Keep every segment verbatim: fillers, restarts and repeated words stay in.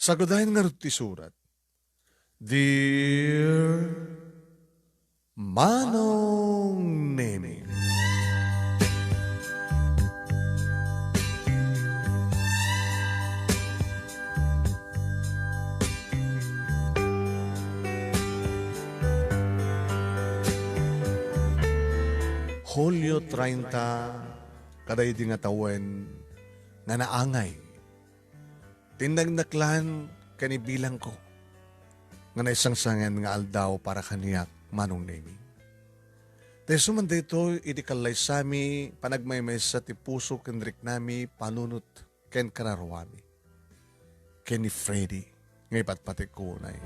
Saguden ngarud ti surat, Dear Manong Nemi. Hulio treinta, kadaydi nga tawen nga naangay. Tinnagnaklan ken ibilangko nga naisangsangen nga aldaw para kaniak, Manong Nemi. Ta isu man daytoy iti kallaysami, panagmaymaysa ti puso ken riknami, panunot ken kararuami ken ni Freddy nga ipatpatikko unay.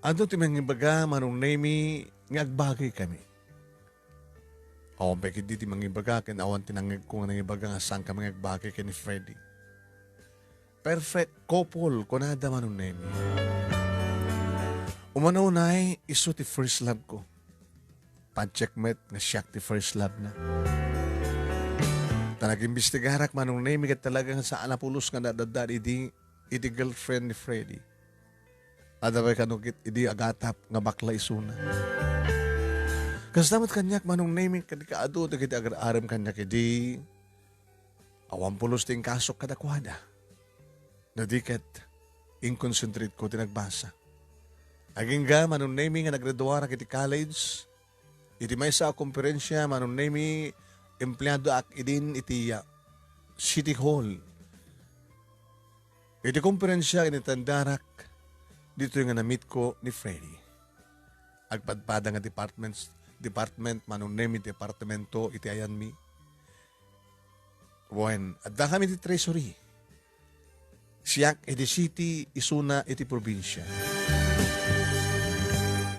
Adu ti mangibaga, Manong Nemi, nga agbagaykami. Awan pay ketdi ti mangibaga ken awan ti nangngegko nga nangibaga nga saankami nga agbagay ken ni Freddy. Perfect couple, kunada, Manong Nemi. Umuna unay, isu ti first love ko. Padsiak met nga siak ti first love na. Ta nagimbestigarak, Manong Nemi, ket talaga nga saan a pulos nga nadadaan idi, idi girlfriend ni Freddy. Adda pay kano ket idi agatap nga bakla isuna. Kasta met kaniak, Manong Nemi, ket kaadu dagiti agar-arem kaniak idi awan pulos ti inkasok kadakuada. No di ket, inconcentrate ko ti nagbasa. Agingga, Manong Nemi, nga naggraduarak iti college, iti maysa a komperensia, Manong Nemi, empleadoak idin iti, ah, City Hall. Iti komperensia, initendarak ditoy nga namitko ni Freddy. Agpadpada nga departments, department, Manong Nemi, departamento iti ayanmi. Wen, addakami iti treasury. Siak iti city, isuna iti probinsia.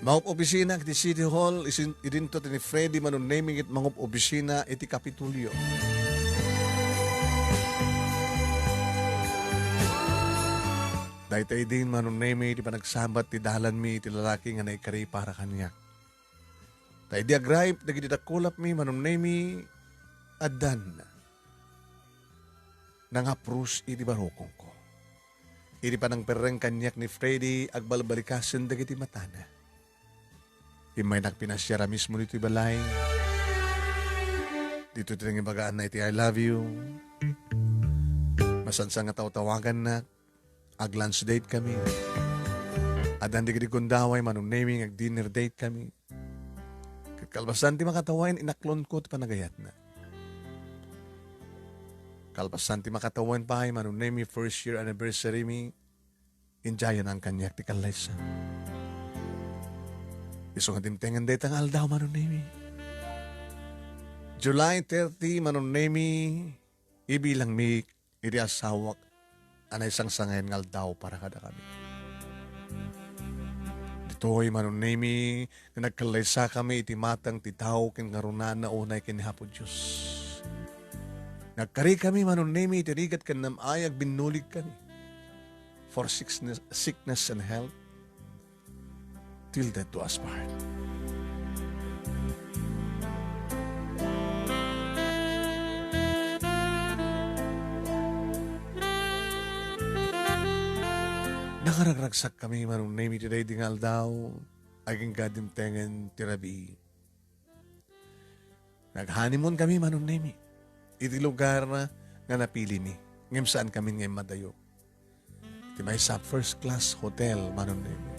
Mangup-obisina iti City Hall, isin-, idinto ti ni Freddy, Manong Nemi, ket mangup-obisina iti Kapitolyo. Dayta idin, Manong Nemi, ti panagsabat ti dalanmi iti lalaki nga naikari para kaniak. Ta idi agraip dagiti dakulapmi, Manong Nemi, addan nangaprus iti barukongko. Idi panangperreng kaniak ni Freddy, agbalbalikasen dagiti matana. Immaynak pinasiar a mismo ditoy balay. Ditoy ti nangibagaanna iti "I love you." Masansan nga tawtawagannak. Ag-lunch date kami. Addan dagiti gundaway, Manong Nemi, nga ag-dinner date kami. Ket kalpasan ti makatawen, inaklonko ti panagayatna. Kalpasan ti makatawen pay, Manong Nemi, first year anniversary mi, enjoyanan kaniak ti kallaysa. Isu nga dimtengen dayta nga aldaw, Manong Nemi. July thirty, Manong Nemi, ibilangmi iti asawak a naisangsangen nga aldaw para kadakami. Ditoy, Manong Nemi, nga nagkallaysakami iti mateng ti tao ken ngarunana unay ken ni Apo Dios. Nagkarikami, Manong Nemi, iti rigat ken nam-ay, agbinnuligkami for sickness, sickness and health. Till death do us part. Nakaragragsakkami, Manong Nemi, iti daydi nga aldaw, agingga dimtengen ti rabii. Nag-honeymoon kami, Manong Nemi, iti lugar nga napilimi, ngem saankami nga immadayo. Ti maysa a first class hotel, Manong Nemi.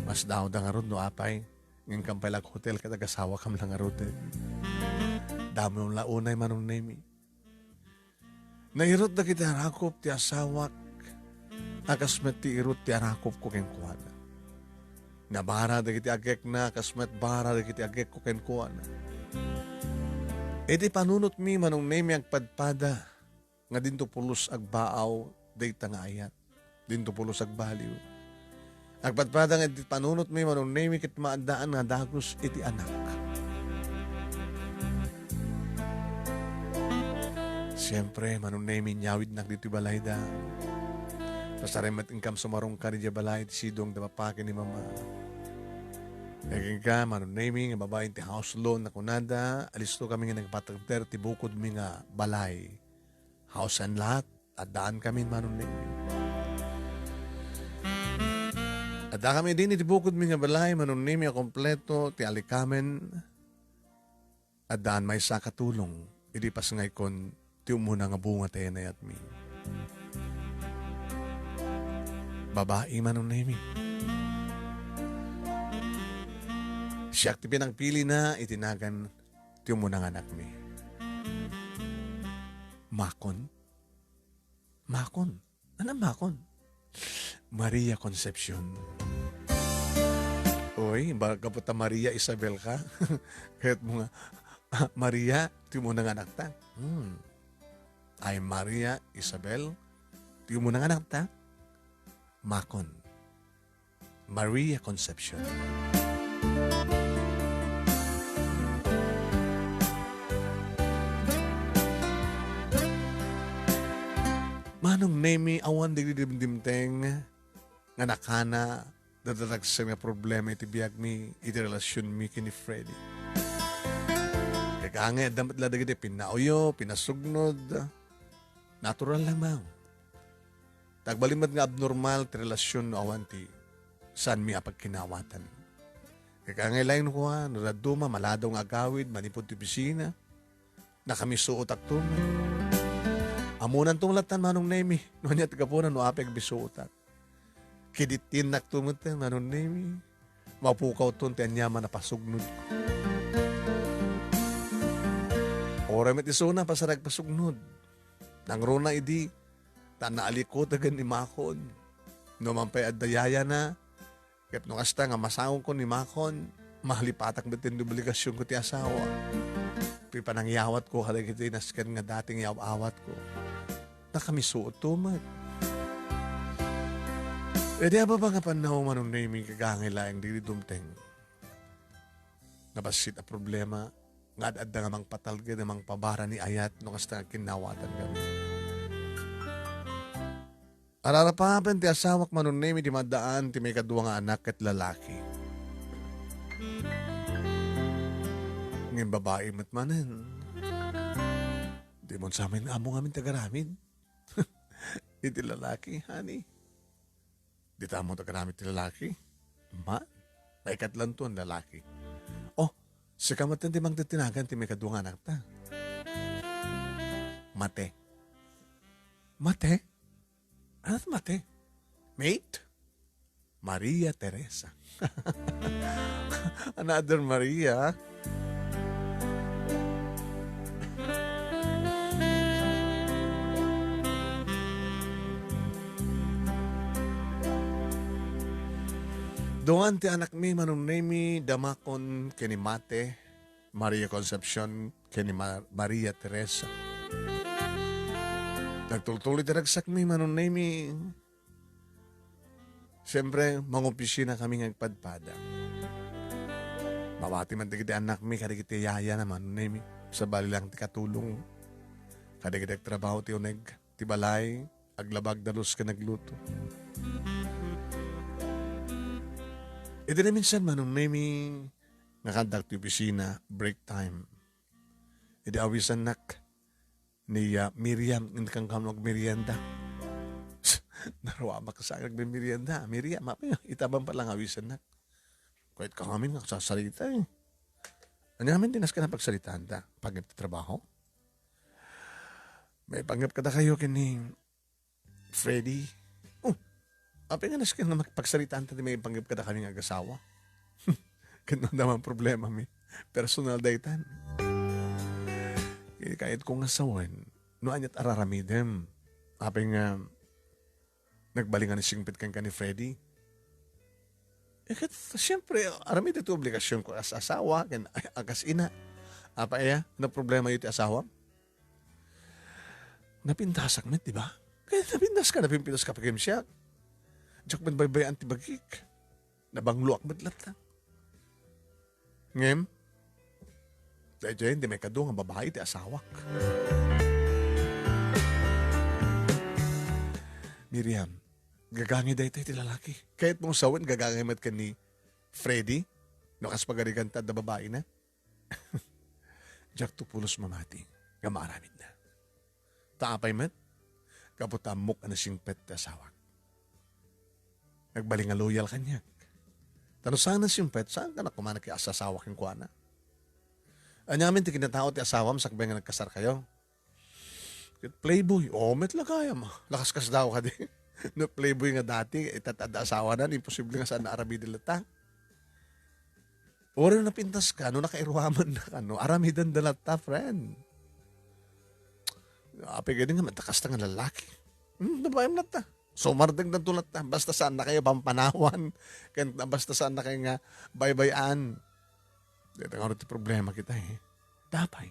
Masdaawda ngarud no apay, ngem kampay la ak hotel ket agasawakam la ngarud. Damo la unay, Manong Nemi. Nairut dagiti arakop ti asawak a kas met ti irut ti arakopko kenkuana. Nabara dagiti agekna a kas met bara dagiti agekko kenkuana. Iti panunotmi, Manong Nemi, agpadpada nga dinto pulos agbaaw dayta nga ayat. Dinto pulos agbaliw. Agpadpada nga iti panunotmi, Manong Nemi, ket maaddaan nga dagus iti anak. Siempre, Manong Nemi, inyawidnak ditoy balayda. Pasarem met inkam sumarungkar idiay balay ti sidong da papa ken ni mama. Kenka, Manong Nemi, nga babaen ti house loan, nakunada, alisto kami nga nagpatagder ti bukodmi nga balay. House and lot, addaan kami, Manong Nemi. Adda kami din iti bukodmi nga balay, Manong Nemi, a kompleto ti alikamen. Addaan maysa a katulong idi pasngaykon ti umuna nga bunga ti ayat-ayatmi. Babai, Manong Nemi. Siak ti pinagpilina iti nagan ti umuna nga anakmi. Makon. Makon. Ano makon? Maria Concepcion. Oy, ba, gapu ta Maria Isabel ka? Kayatmo nga, ah, Maria, ti umuna nga anakta. Hmm. Ay, Maria Isabel, ti umuna nga anakta. Makon. Maria Concepcion. Manong Nemi, awan dagiti dimdimteng nga nakana, dadaragsen nga problema iti biagmi, iti relasionmi ken ni Freddy. Kagangay, adda met la dagiti pinauyo, pinasugnod. Natural lamang. Ta agbalin met nga abnormal ti relasion no awan ti saanmi a pagkinawatan. Kagangay laeng no kua, no dadduma, maladaw nga agawid, manipud ti opisina, nakamisuotakto met. Ammonanto latta, Manong Nemi, no ania ti gapuna no apay agmisuotak. Kidittiennakto met, Manong Nemi. Mapukawton ti aniaman a pasugnodko. Uray met isuna, pasarak pasugnod. Nangruna idi, ta naalikutegen ni Makon. No man pay adda yayana, ket no kasta nga masangonkon ni Makon, mahalipatak met ti obligasionko ti asawa. Ti panangyawatko kadagiti nasken nga dating yaw-awatko. Nakamisuotto met. Idi ababa nga pannaw, Manong Nemi, kagangay laeng dagiti dumteng nga bassit a problema nga ad-adda nga mangpatalged a mangpabara ni ayat no kasta nga kinnawatan kami. Ararapapen ti asawak, Manong Nemi, ti maddaan ti maikadua nga anak ket lalaki. Ngem babai met manen. Di mo samin amo ngamin tagaramid. Iti lalaki, honey. Di ta ammo ti agaramid ti lalaki. Ma, maikatlanto a lalaki. Oh, sika met ti mangtitinagan ti maikadua nga anakta. Mate. Mate? Ano ti mate? Mate? Maria Teresa. Another Maria. Duan ti anakmi, Manong Nemi, da Makon ken ni Mate, Maria Concepcion ken ni Mar-, Maria Teresa. Nagtultuloy ti ragsakmi, Manong Nemi. Siyempre, mangopisina kami nga agpadpada. Mabati man dagiti annakmi kadagiti yayana, Manong Nemi. Sabali lang ti katulong. Kadagiti agtrabaho ti uneg, ti balay, aglaba, agdalus, ken agluto. Idi naminsan, Manong Nemi, nakaaddak ti opisina, break time. Idi awisannak, ni, ah, Miriam, hindi kang kamo agmerienda. Naruamak sa agmerienda. Miriam, apa yun? Itabang pala nga awisannak. Kuwait ka kami nga sasarita eh. Ano namin dinas ka na pagsaritaan ta? Pagkat trabaho? May panggap ka da kayo kini Freddy. Oh, apay nga nasken nga makipagsalita anta ti maipanggep kadakami nga agasawa? Ket no adda man problema mi, personal daytan. Eh, kayatko nga sawen, no aniat araramidem. Apay nga nagbalingan ni singpet kenka ni Freddy? Eh, ket, siyempre, aramid iti obligasyonko as asawa, ken a-, a kas ina. Apay, aya, no problema iti asawa? Napintasak met, di ba? Kaya napintas ka, napimpitas ka pa ken siak. Diak met baybayaan ti bagik. Nabangloak met latta. Ngem, daytoy, di may kadu nga babae ti asawak. Miriam, gagangi daytoy ti lalaki. Kayat mong sawen, gagangi met ken ni Freddy? No kas pagariganta adda babaina, diakto pulos mamati nga maaramidna. Ta apay met, gapu ta ammok a nasingpet ti asawak. Nagbalin nga loyal kaniak. Ta no saan nasingpet, saan ka na koma nakiasasawa kenkuana? Ania ngamin ti kinatao ti asawam sakbay nga nagkasarkayo? Ket playboy, oo, met la gayam. Lakas kasdaaw kadi. No playboy nga dati, ita adda asawana, imposible nga saan nga aramiden latta. Uray no napintas ka, no nakairuaman na ka, no, aramiden da latta, friend. Apay kadi nga, matakas ta nga lalaki. Hmm, babaem latta. Sumardeng danto latta. Basta saan na kayo pampanawan. Ken basta saan na kayo nga baybay-an. Deta nga ti problema kita, eh. Dapay.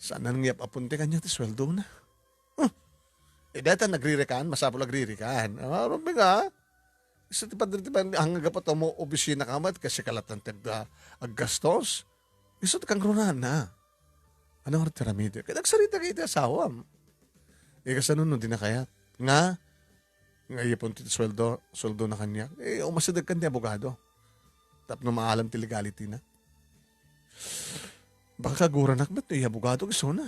Saan na nga apon ti kanya ti sweldo na? Huh. Eh, deta nagririkan, masapul agririkan. Ah, rumpi nga. Isu ti padre ti pan-, ang gapat mo opisina ka met, kasi kalatan ti ag-, aggastos. Isu ti kangrunana. Ano nga ti ramid? Kaya nagsarita kayo ti asawam. Eh, kasano no di na kayat? Nga, nga iyapon ti sweldo, sweldo na kanya. Eh, umasideg kan ti abogado. Tapno maalam ti legality na. Baka kaguranak met no iya abogado, isu na.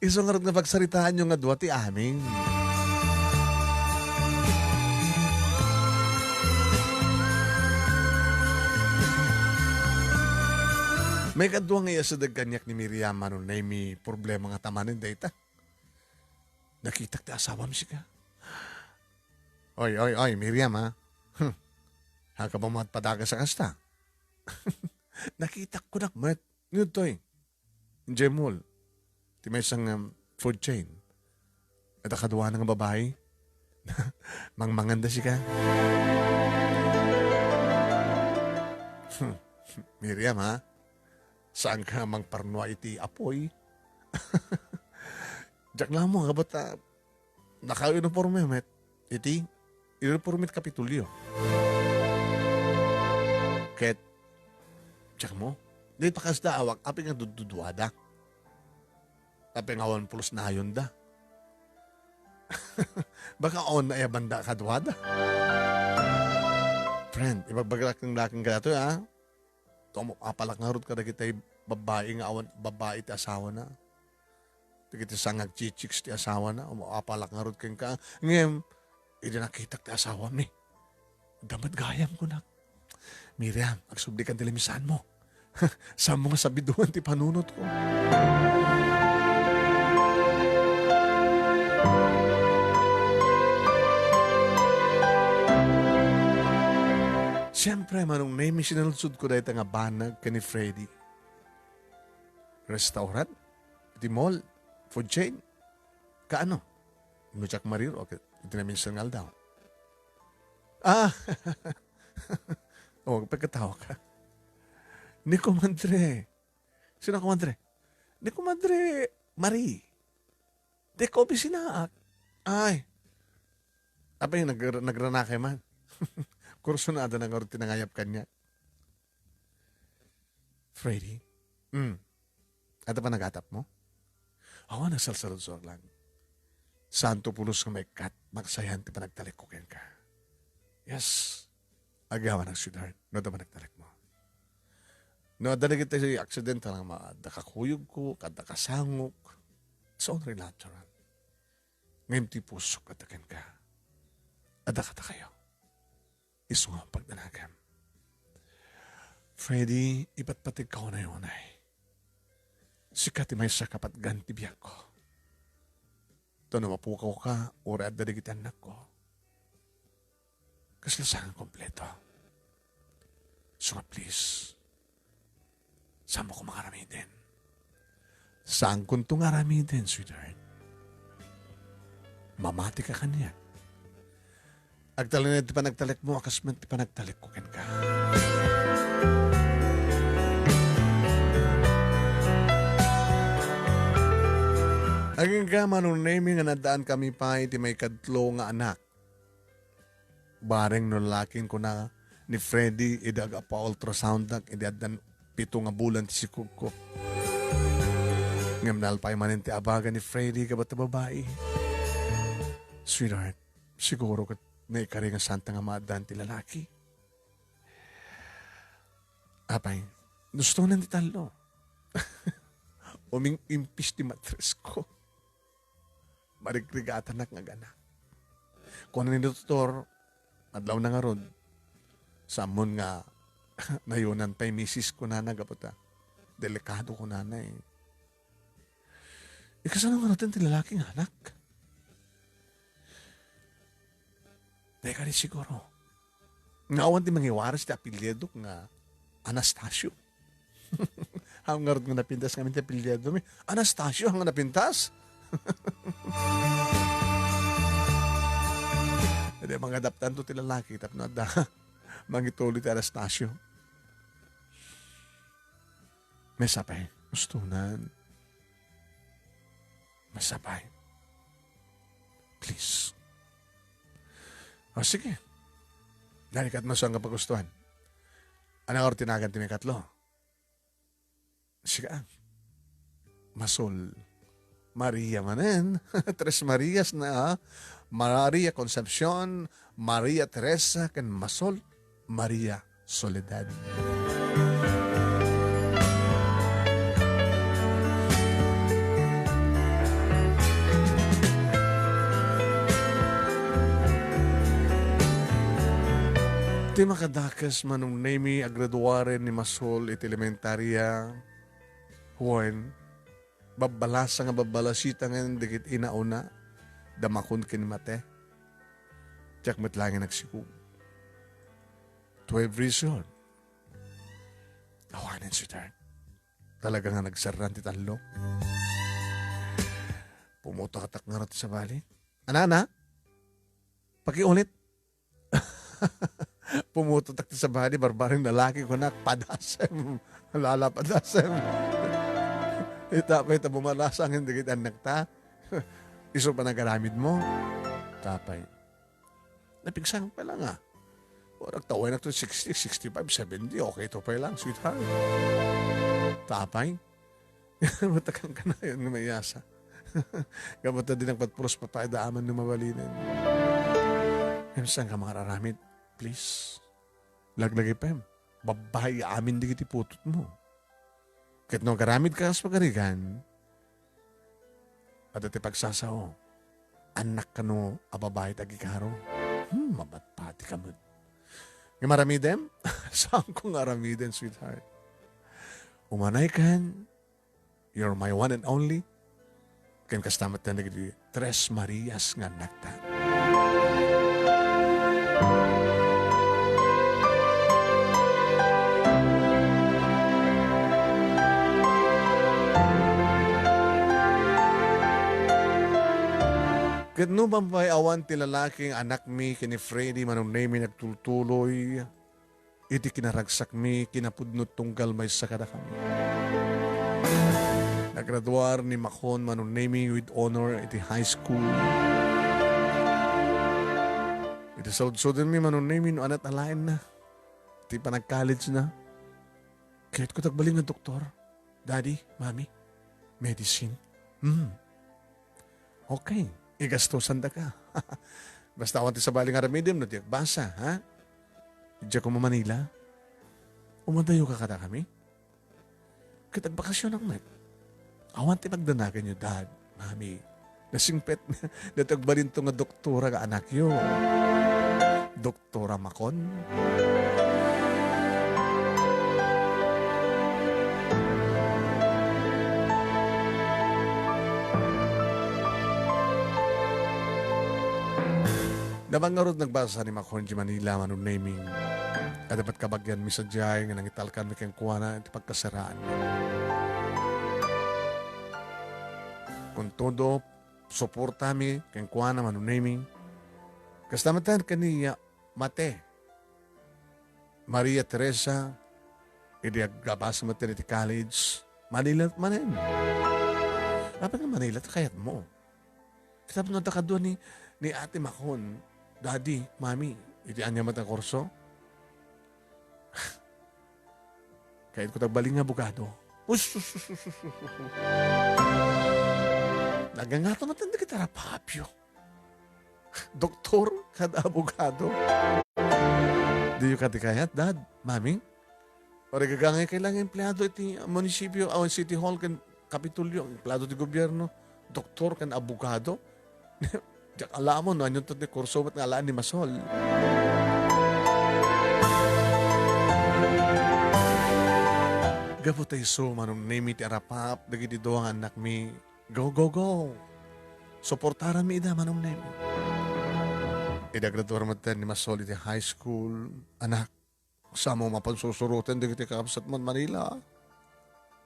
Isu ngarud nga pagsaritaanyo nga dua ti amin. May kadua nga iyasideg kaniak ni Miriam, ano, na imi problema nga tamanen dayta. Nakitak ti asawam sika. Oy, oy, oy, Miriam, ha? Hmm. Haka ba mo at padagas a kasta? Nakitak ko nak met. Yun toy. Jemol. Ti may isang, um, food chain. At akadwa nga babae. Mangmanganda sika. Hmm. Miriam, ha? Saan ka mangparnua iti apoy? Diak la ammo, kabat, ah, naka-uniforme met iti uniforme ti Kapitolyo. Ket, diak mo, di pakasda awak, apay nga dudduduada. Apay nga awan pulos nayonda. Baka awan na iya banda kaduada. Friend, ibagbagak ng laking kadato, ha? Umaapalak ngarud kadagiti babbai nga awan babbai ti asawana. Dagiti sangag chichiks ti asawana, umaapalak ngarud kenka. Ngem, idi nakitak ti asawam ni, damad gayam kunak. Miriam, agsubli kan ti lamisanmo. Saanmo nga sabiduan ti panunotko. Siempre, Manong Nemy, sinaludsodko dayta nga banag ken ni Freddy. Restaurant? Iti mall? Food chain? Kaano? No diak mariro, ket iti naminsan nga aldaw. Ah! Oh, pagkatawa ka. Ni Kumadre. Sino Kumadre? Ni Kumadre Marie. Di ko bisinaak. Ay. Apay, nag-, nagranakay man. Kursunada na ngarud ti nangayab kaniak. Freddy? Mm. Adda panagatapmo? Awan, nagsalsaludsoak lang. Santo pulos nga maikkat, maksayan ti panagtalekko kenka. Yes. Agyamanak, sweetheart, no adda panagtalekmo. No adda dagiti aksidente nga ma-, adda kakuyogko, adda kasangok, it's only natural. Ngem ti pusok adda kenka. Adda kadakayo. Isu nga pagdanagem. Freddy, ipatpategka unay-unay. Sika ti maysa a kapatgan ti biagko. Ta no mapukawka, uray adda dagiti annakko, kasla saan nga kompleto. So nga, please, saanmo koma nga aramiden. Saankonto nga aramiden, sweetheart. Mamatika kaniak. Agtalinaed ti panagtalekmo a kas met ti panagtalekko kenka. Agingga, Manong Nemy, nga naddaan kami pay ti maikadlo nga anak. Bareng no lalakin, kuna ni Freddy, idi agpa-ultrasoundak, idi addan pito nga bulan ti sikogko. Ngem nalpay manen ti abaga ni Freddy, kabat a babai. Sweetheart, siguro ket naikari nga santa nga maaddaan ti lalaki. Apay, gusto nan ti tallo. Uming-impis ti matres ko. Marigrigatanak nga agana. Kuna ni doktor, adlaw na ngarud, sammon nga nayonan pay misis kunana gapu ta. Delikado kunana eh. Ikasano nga natin ti lalaki nga anak? Dahil ka siguro. Nga awan ti mangiwaras ti apelyido nga Anastasio. Ang ngarud nga napintas ngamin ti apelyido mi. Anastasio, ang napintas? Hindi, mangadaptan to ti lalaki, tapno adda. Mangituli ti Anastasio. May sapay. Gusto nan. Masapay. Please. O, sige. Dali kat masang nga pagustuhan. Ano nga tinagan ti may katlo? Sige, ah. Masol. Maria manen. Tres Marias na, ah. Maria Concepcion, Maria Teresa, ken Masol. Maria Soledad. Ti makadakes, Manong Nemy, agraduaren ni Masol iti elementaria, wen, babbalasa nga babbalasita ngamin dagiti inauna, da makon ken mate. Diak met laeng nga nagsikog. Twelve years old. Awanen, sweetheart. Talaga nga nagsarran ti tallo. Pumutotak ngarud ti sabali. Anana? Pakiulit. Pumutotak ti sabali, barbareng lalaki, kunak, padasem. Lala, padasem. Ita pa ita bumalasa ngamin dagiti annakta. Isu panagaramidmo. Tapay. Napigsa pay lang, ah. Oras ta, uway na to sixty, sixty-five, seventy, okay to pay lang, sweetheart. Tapay. Matakan ka na yun nga mayasa. Gapu ta di nagpatpulos pa pay daaman no mabalinen. Ngem saan ka makararamid? Please. Laglagi pay. Babayi amin dagiti putotmo. Ket no agaramid ka kas pagarigan, adda ti pagsasao, annak kano a babai ti agikaro. Hmm, mabatpati ka met. Nga maramidem? Saanko nga aramiden, sweetheart. Umanay kan, you're my one and only. Ken kasta met dagiti Tres Marias nga annakta. Ket no pay awan ti lalaki nga anakmi ken ni Freddy, Manong Nemy, nagtultuloy iti kinaragsakmi, kinapudno tunggal maysa kadakami. Nagraduar ni Makon, Manong Nemy, with honor iti high school. Iti saludsodenmi, Manong Nemy, no aniat alaenna ti panag-college na. Kayatko ti agbalin nga doktor, Daddy, Mommy. Medicine. Hmm. Okay, igastosandaka. Basta awan ti sabali nga aramidem no di agbasa, ha? Idiak koma Manila. Umadayoka kadakami. Ket agbakasionak met. Awan ti pagdanaganyo, Dad, Mami. Nasingpet daytoy agbalinto nga doktora nga anakyo. Doktora Makon. Nabangarud nagbasa ni Makon di Manila, Manong Nemy. Adda met kabagianmi sadiay nga nangitalkanmi kenkuana iti pagkasaraanmi. Kuntodo, suportami kenkuana, Manong Nemy. Kasta met ken ni Mate, Maria Teresa, idi aggabasa met iti college, Manila manen. Apay nga Manila ti kayatmo? Tapno adda kadua ni, ni Ate Makon, Daddy, Mami, iti ania met a kurso? Kayatko ti agbalin nga abogado. Us, us, us, us, us, us, us. Nagangato met dagiti tarapapio. Doktor kada abogado. Diyo kadi kayat, Dad, Mami? Parigagangay kay lang empleado iti munisipyo, awan City Hall ken Kapitolyo, empleado ti gobierno, doktor ken abogado. Diak alamon no ania ti kurso met nga alaan ni Masol. Gapu ta isu, Manong Nemi, ti arapap dagiti dua nga annakmi. Go, go, go! Suportaranmi ida, Manong Nemi. Idi agraduar met ni Masol iti high school, anak, Saan mo mapansursuroten dagiti kakabsatmo iti Manila?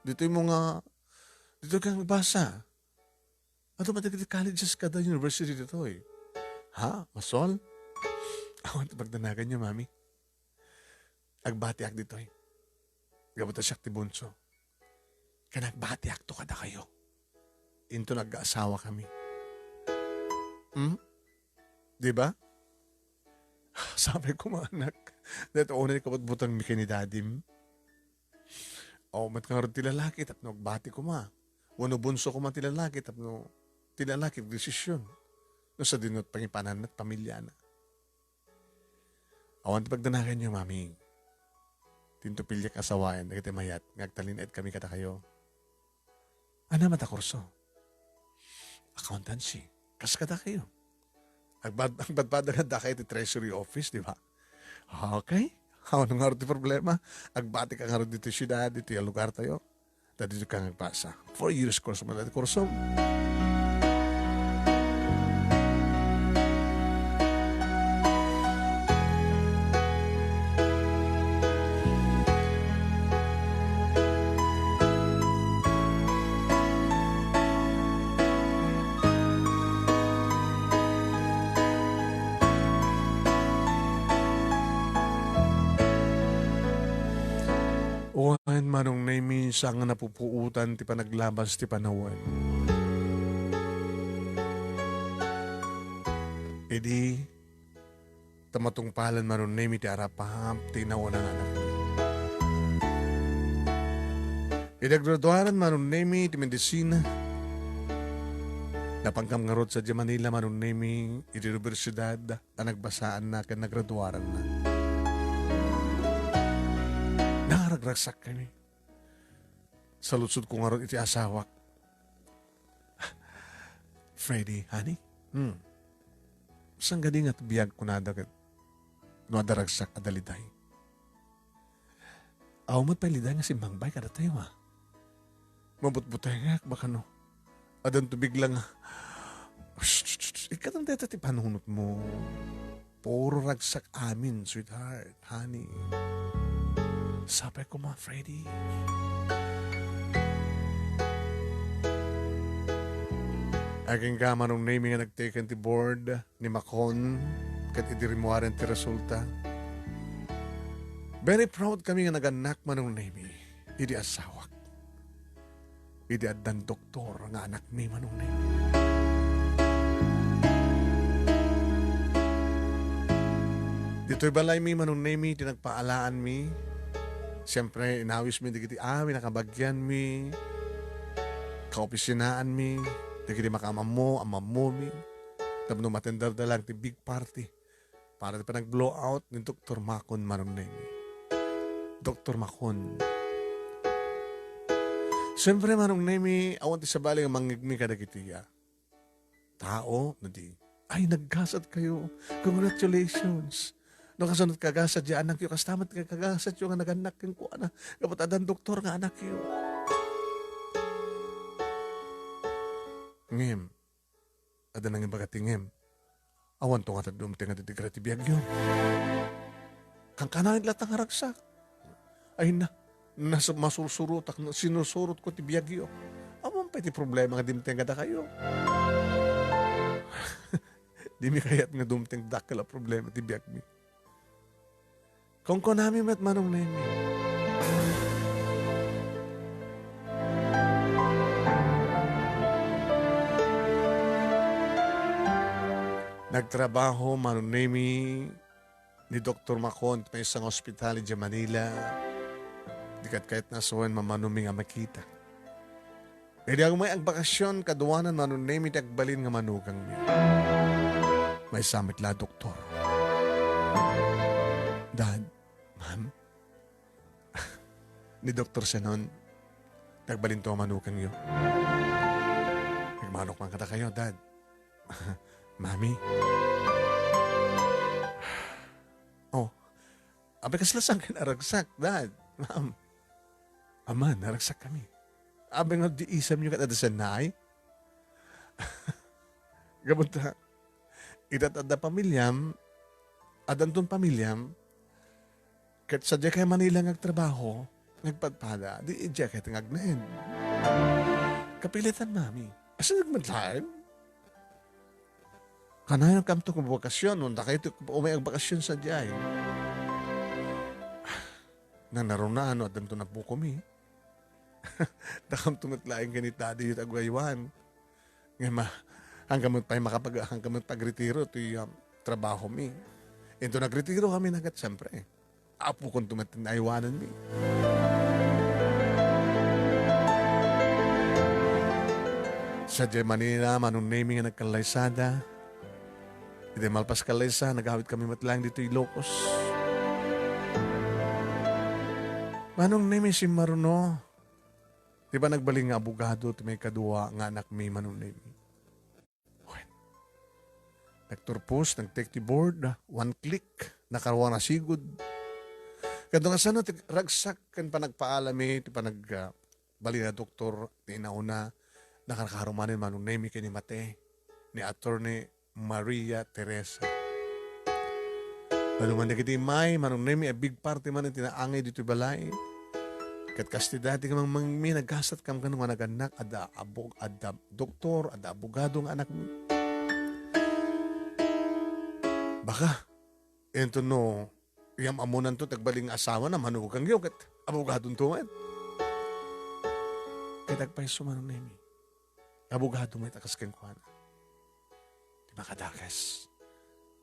Ditoy mo nga, ditoy ka nga agbasa. Adu met dagiti colleges kada university ditoy. Ha? Masol? Awan ti pagdanaganyo, Mami. Agbatiak ditoy. Gapu ta siak ti bunso. Ken agbatiakto kadakayo. Inton agkaasawakami. Hmm? Di ba? Sapay koma, anak. Dayta unay kabutbutengmi ken ni dadim. Awan met ngarud ti lalaki tapno agbati koma. Wenno bunso koma ti lalaki tapno ti lalaki agdesisyon. No sadino ti pangipananna ket pamiliana. Awan ti pagdanaganyo, Mami. Dinto piliak nga asawaen dagiti mayat nga agtalinaedkami kadakayo. Ania met a kurso? Accountancy. Kas kadakayo. Agbad-, agbadbadangan dakayo iti treasury office, di ba? Okay. Awan ngarud ti problema. Agbati ka ngarud ditoy siudad, ditoy a lugartayo. Ta ditoy ka nga agbasa. Four years course man dayta kursom. Wen, Manong Nemi, saan nga napupuotan ti panaglabas ti panawen. Idi ta matungpalan, Manong Nemi, ti arapap ti nauna nga anakmi. Idi agraduaren, Manong Nemi, ti medisina, napankam ngarud sadiay Manila, Manong Nemi, iti universidad a nagbasaanna ken nagraduaranna. Naragragsakkami. Saludsodko ngarud iti asawak. Freddy, honey? Hmm. Saan kadi nga ti biag kunada ket no adda ragsak a daliday? Awan met pay liday nga simmangbay kadatayo, a. Mabutbutengak, baka no. Addan tubig lang. Shh, shh, shh, shh. Ikkan dayta ti panunotmo. Puro ragsak amin, sweetheart, honey. Sapay koma, Freddy. Agingga, Manong Nemi, nga nagtaken ti board ni Macon, ket idi rimmuaren ti resulta. Very proud kami nga nagannak, Manong Nemi, idi asawak. Idi addan doktor nga anakmi, Manong Nemi. Ditoy balaymi, Manong Nemi, ti nagpaalaanmi. Siempre, inawismi dagiti amin a kabagianmi, kaopisinaanmi, dagiti makaamammo, amammomi. Tapno matenderda lang ti big party. Para ti panag-blow out ni Doktor Macon, Manong Nemi. Doktor Macon. Siyempre, Manong Nemi, awan ti sabali nga mangngegmi kadagiti a tao, no di, "Ay, naggasat kayo. Congratulations. No kasano ti kagasat diay anakyo, kasta met ti kagasatyo nga nagannak kenkuana. Gapu ta addan doktor nga anakyo." Ngem, adda nangibaga ti ngem. Awanto ngata ti dumteng a didikra ti biagyo. Kankanayon latta nga ragsak. Ay na, nas-, masursurotak, sinursurotko ti biagyo. Awan pay ti problema nga dimteng kadakayo. Dimi kayat nga dumteng dakkel a problema ti biagmi. Kunkunami met, Manong Nemi. Nagtrabaho, Manong Nemi, ni Doktor Macon iti maysa nga ospital idiay Manila. Di ket kayatna a sawen, mamanomi nga makita. Idi umay agbakasyon, kaduanan, Manong Nemi, ti agbalin nga manugangmi. Maysa met la a doktor. Dad, Ma'am? ni Doktor Senon, nagbalinto a manukangyo. Nagmanok man kadakayo, Dad. Mami. Oh, apay kasla saan kayo naragsak, Dad? Ma'am. Aman, naragsak kami. Apay nga di isamyo ket adasannaay? Gapu ta, ita adda pamiliam, addanton pamiliam, ket sadiay kay Manila nga agtrabaho, nga agpadpada, di idiay kay nga agnaed. Kapilitan, Mami. Asin nagmadlaen? Kanayon kamto nga bakasyon, no, dakay ti umay agbakasyon sadiay. Nanaruna, no, addanton apokomi. Dakamto met laeng ken ni Daddy iti agaywan. Ngem, ah, haanka met pay makapag-, haanka met pagretiro ti, ah, trabahomi. Inton nagretiro kami na ket, siyempre, apokonto met ti aywananmi. Sadiay Manila, Manong Nemi nga nagkallaysada. Iti malpas kallaysa, nagawid kami met laeng ditoy Ilocos. Manong Nemi, simmaruno. Ti panagbalin nga abogado ti maikadua nga anakmi, Manong Nemi. Wen. Nagturpos, nag-take ti board, one click, nakaruar a sigud. Ket no kasano ti ragsak ken panagpaalami ti panag-, ah, balin a doktor ti inauna, nakarkaro manen, Manong Nemi, ken ni mate, ni Attorney Maria Teresa. Daduman dagiti immay, Manong Nemi, a big party man iti naangay ditoy balay. Ket kas ti dati nga mangmangmi, naggasat kam kano nga nagannak, adda abog-, adda doktor, adda abogado nga anakmi. Baka, ento no, iyam-ammonanto ti agbalin nga asawana, manukangyo, ket abogadonto met. Ket agpayso, Manong Nemi. Abogado met a kas kenkuana. Ti makadakes.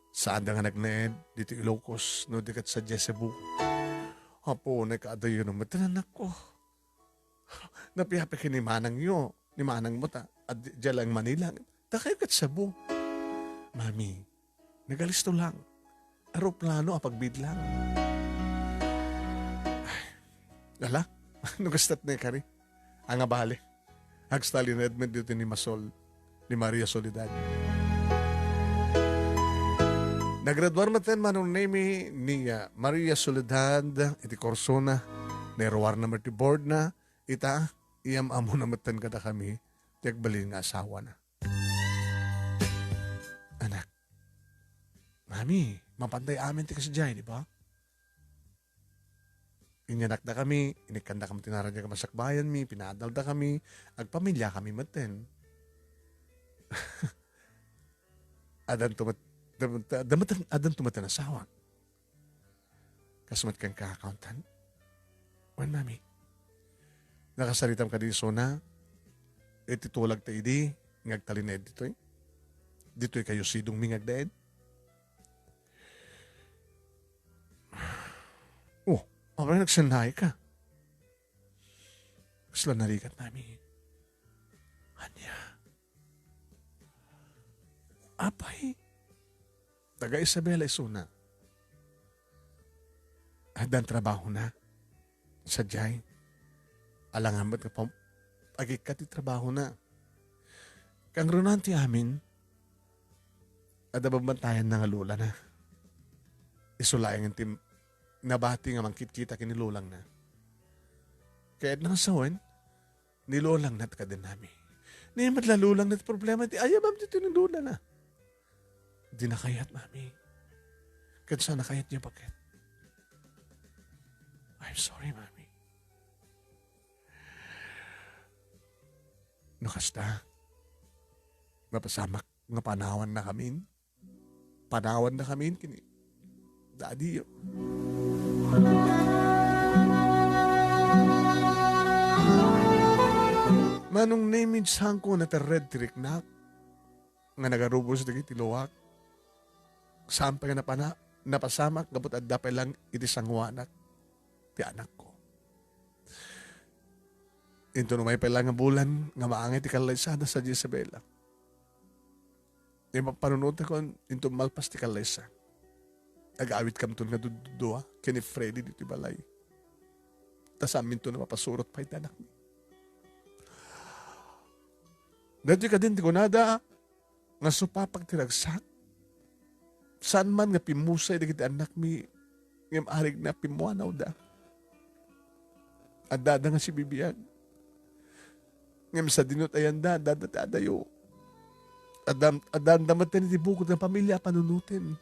Saanda nga nagnaed ditoy Ilocos, no di ket sadiay Cebu. Apo, nakaadayo no met ti anakko. Napiapay ken ni manangyo, ni manangmo ta, adi, dia laeng Manila. Dakayo ket Cebu. Mami, nagalisto lang. Aeroplano a pagbidlang. Ay, ala, no kastat na kari. Anga bale. Agstalined met dito ni Masol, ni Maria Soledad. Naggraduar met ten Manong Nemi ni, ah, Maria Soledad iti kursona, nairuarna met ti boardna, ita, iyam-ammona met ten kadakami ti agbalin nga asawana. Anak, Mami, mapantay amin ti kasdiay, di ba? Inyanakdakami, inikkandakami ti naradyak a masakbayanmi, pinaadaldakami, agpamiliakami metten. Addanto met, adda-, adda-, adda-, addanto metten asawa. Kas met kenka, accountant? Wen, Mami. Nakasaritam kadi isuna, iti tulagta idi nga agtalinaed ditoy? Ditoy kayo sidongmi nga agnaed? Oh, apay nagsannaika? Kasla narigat, Mami. Ania? Apay, taga Isabela isuna. Addan trabahona. Sadiay, alangan met nga pam-, agikkat ti trabahona. Kangrunan ti amin, adda babbantayanna nga lolana. Isu laengen ti nabati nga mangkitkita ken ni lolangna. Kayatna nga sawen, ni lolangna ti kadennami. Ni met la lolangna ti problema ti ayabam ditoy ni lolana. Di nakayat, Mami. Ket sa nakayat niya paket. I'm sorry, Mami. No kasta, mapasamak nga panawannakamin. Panawannakamin ken ni Daddy. Manong Nemi, saanko naterred ti riknak nga nagarubos dagiti luak. Saan pay nga napana-, napasamak gapu ta adda pay lang iti sanguanak ti anakko. Inton umay pay lang nga bulan nga maangay ti kallaysada sadiay Isabela. Ipampanunotakon inton malpas ti kallaysa. Agawidkamton nga dududua ken ni Freddy ditoy balay. ta saanminto a mapasurot pay ti anakmi. Daytoy kadin ti kunada nga supapak ti ragsak. Saan man nga pimmusay dagiti annakmi, ngem arigna pimmuanawda. Addada nga sibibiag. Ngem sadino ti ayanda, addada ti adayo. Addam-, addanda met ti bukod nga pamilia a panunoten.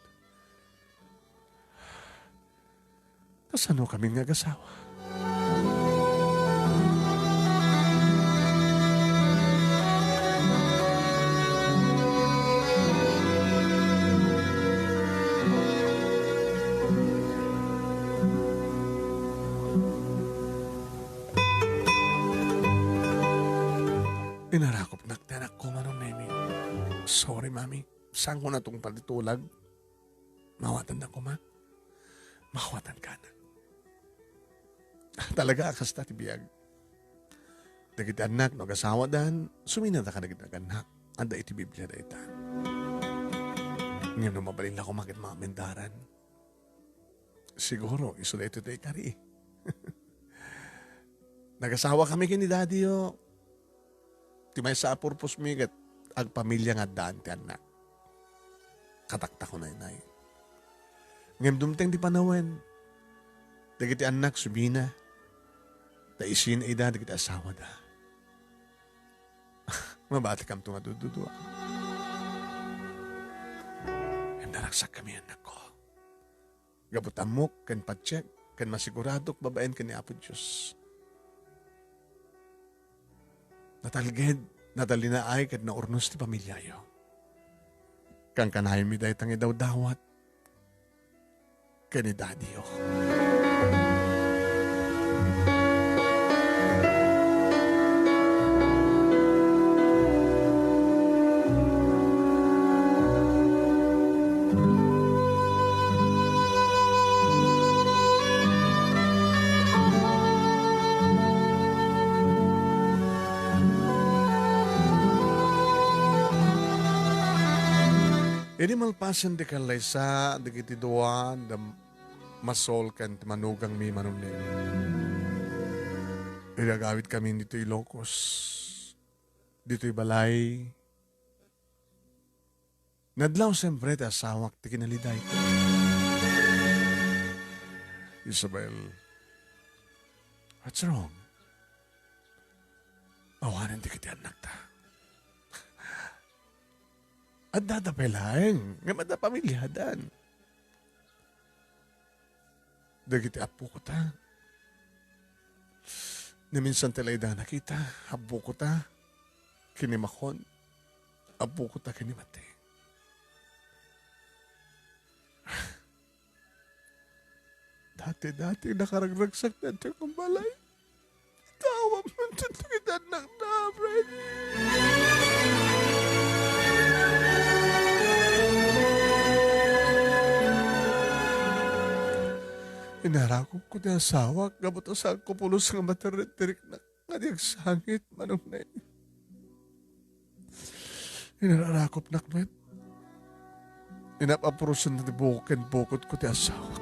Kasano kami nga agasawa? Inarakopnak ti anakko, Manong Nemi. Sorry, Mami. Saanko natungpal ti tulag. Mawatanna koma. Mawatanka, anak. Talaga a kasta ti biag. Dagiti annak, no agasawadan, suminada kadagiti agannak. Adda iti Biblia dayta. Ngem no mabalinla koma ket maamendaran, siguro, isu daytoy ti ikari. Nagasawakami ken ni Daddy, o. Ti maysa a purpose mi ket agpamilia nga addaan ti annak. Kataktakon, nay, nay. Ngem dumteng ti panawen, dagiti annak subina, ta isina ida dagiti asawada. Mabatikamto nga dududua. Ngem naragsakkami, annakko. Gapu ta ammok ken patiek ken masiguradok babaen ken ni Apo Dios. Natalged, natalinaay ket naurnos ti pamiliayo. Kankanayon mi dayta nga idawdawat ken ni Daddy-yo. Idi malpasen ti kallaysa dagiti dua, da Masol ken ti manugangmi, Manong Nemi. Idi agawidkami ditoy Ilocos, ditoy balay, nadlaw siempre ti asawak ti kinalidayko. Isabel, what's wrong? Awanen dagiti annakta. Addada pay laeng, ngem adda pamiliadan. Dagiti appokota, naminsan ti la ida nakita, appokota, kinimakon, appokota, kinimate. Dati-dati nakaragragsak daytoy nga balay. Itawag man daytoy iti annakna, Freddy. Inarakopko ti asawak, gapu ta saanko pulos nga matirrittiriknak nga di agsangit, Manong Nemi. Inarakopnak met. Inap-apurosen ti bukod ken bukotko ti asawak.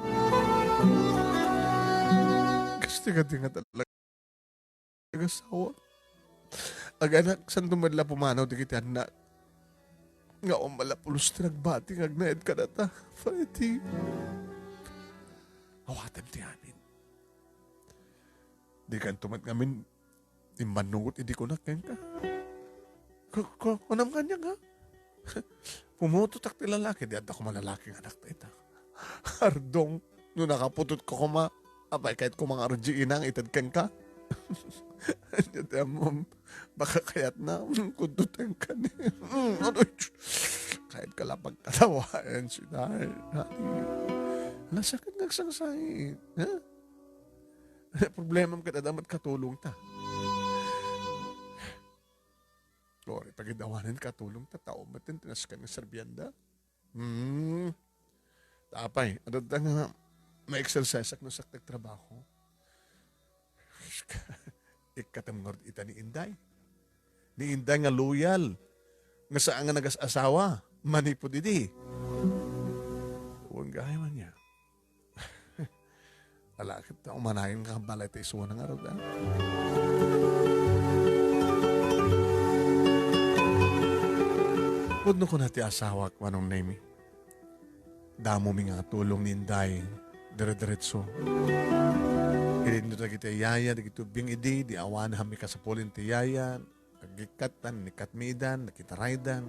Kas ti kadi nga talaga asawa. Aganak, santo met la pumanaw dagiti annak. Nga awan man la pulos ti nagbati nga agnaed kadata. Freddy. Awatem ti amin. Dikanto met ngamin immannugot idi kunak kenka. Ku-, ku-, kunam kaniak, ha? Pumutotak ti lalaki, di adda koma lalaki nga anak ta ita. Ardong, no nakaputot ka koma, apay, kayat koma nga R G inang ited kenka? Anya ti ammom, baka kayatna, kundutan ka ni. Mm, ano, kayat ka lang pagkatawaen, sweetheart. Nasakit nga agsangsangit, ha? Problemam ket adda met katulongta. Lord, pagid awanen katulongta, tao met ti nasken nga serbianda. Hmm. Apay, adda nga ma-exercise-ak no saktak trabaho. Ikkatem ngarud ita ni Inday. Ni Inday nga loyal. Nga saan nga nagas-asawa. Manipud idi. Wen gayam ania. Ala, ket umanayon ka, balay ta isuana ngarud, a. Pudno kuna ti asawak, Manong Nemi. Damomi nga tulong ni Inday, dire-diretso. Ilinno dagiti yaya, dagiti ubbing idi, di awan a mikasapulen ti yaya, nagikkat-, nagikatmidan, nakitaraydan.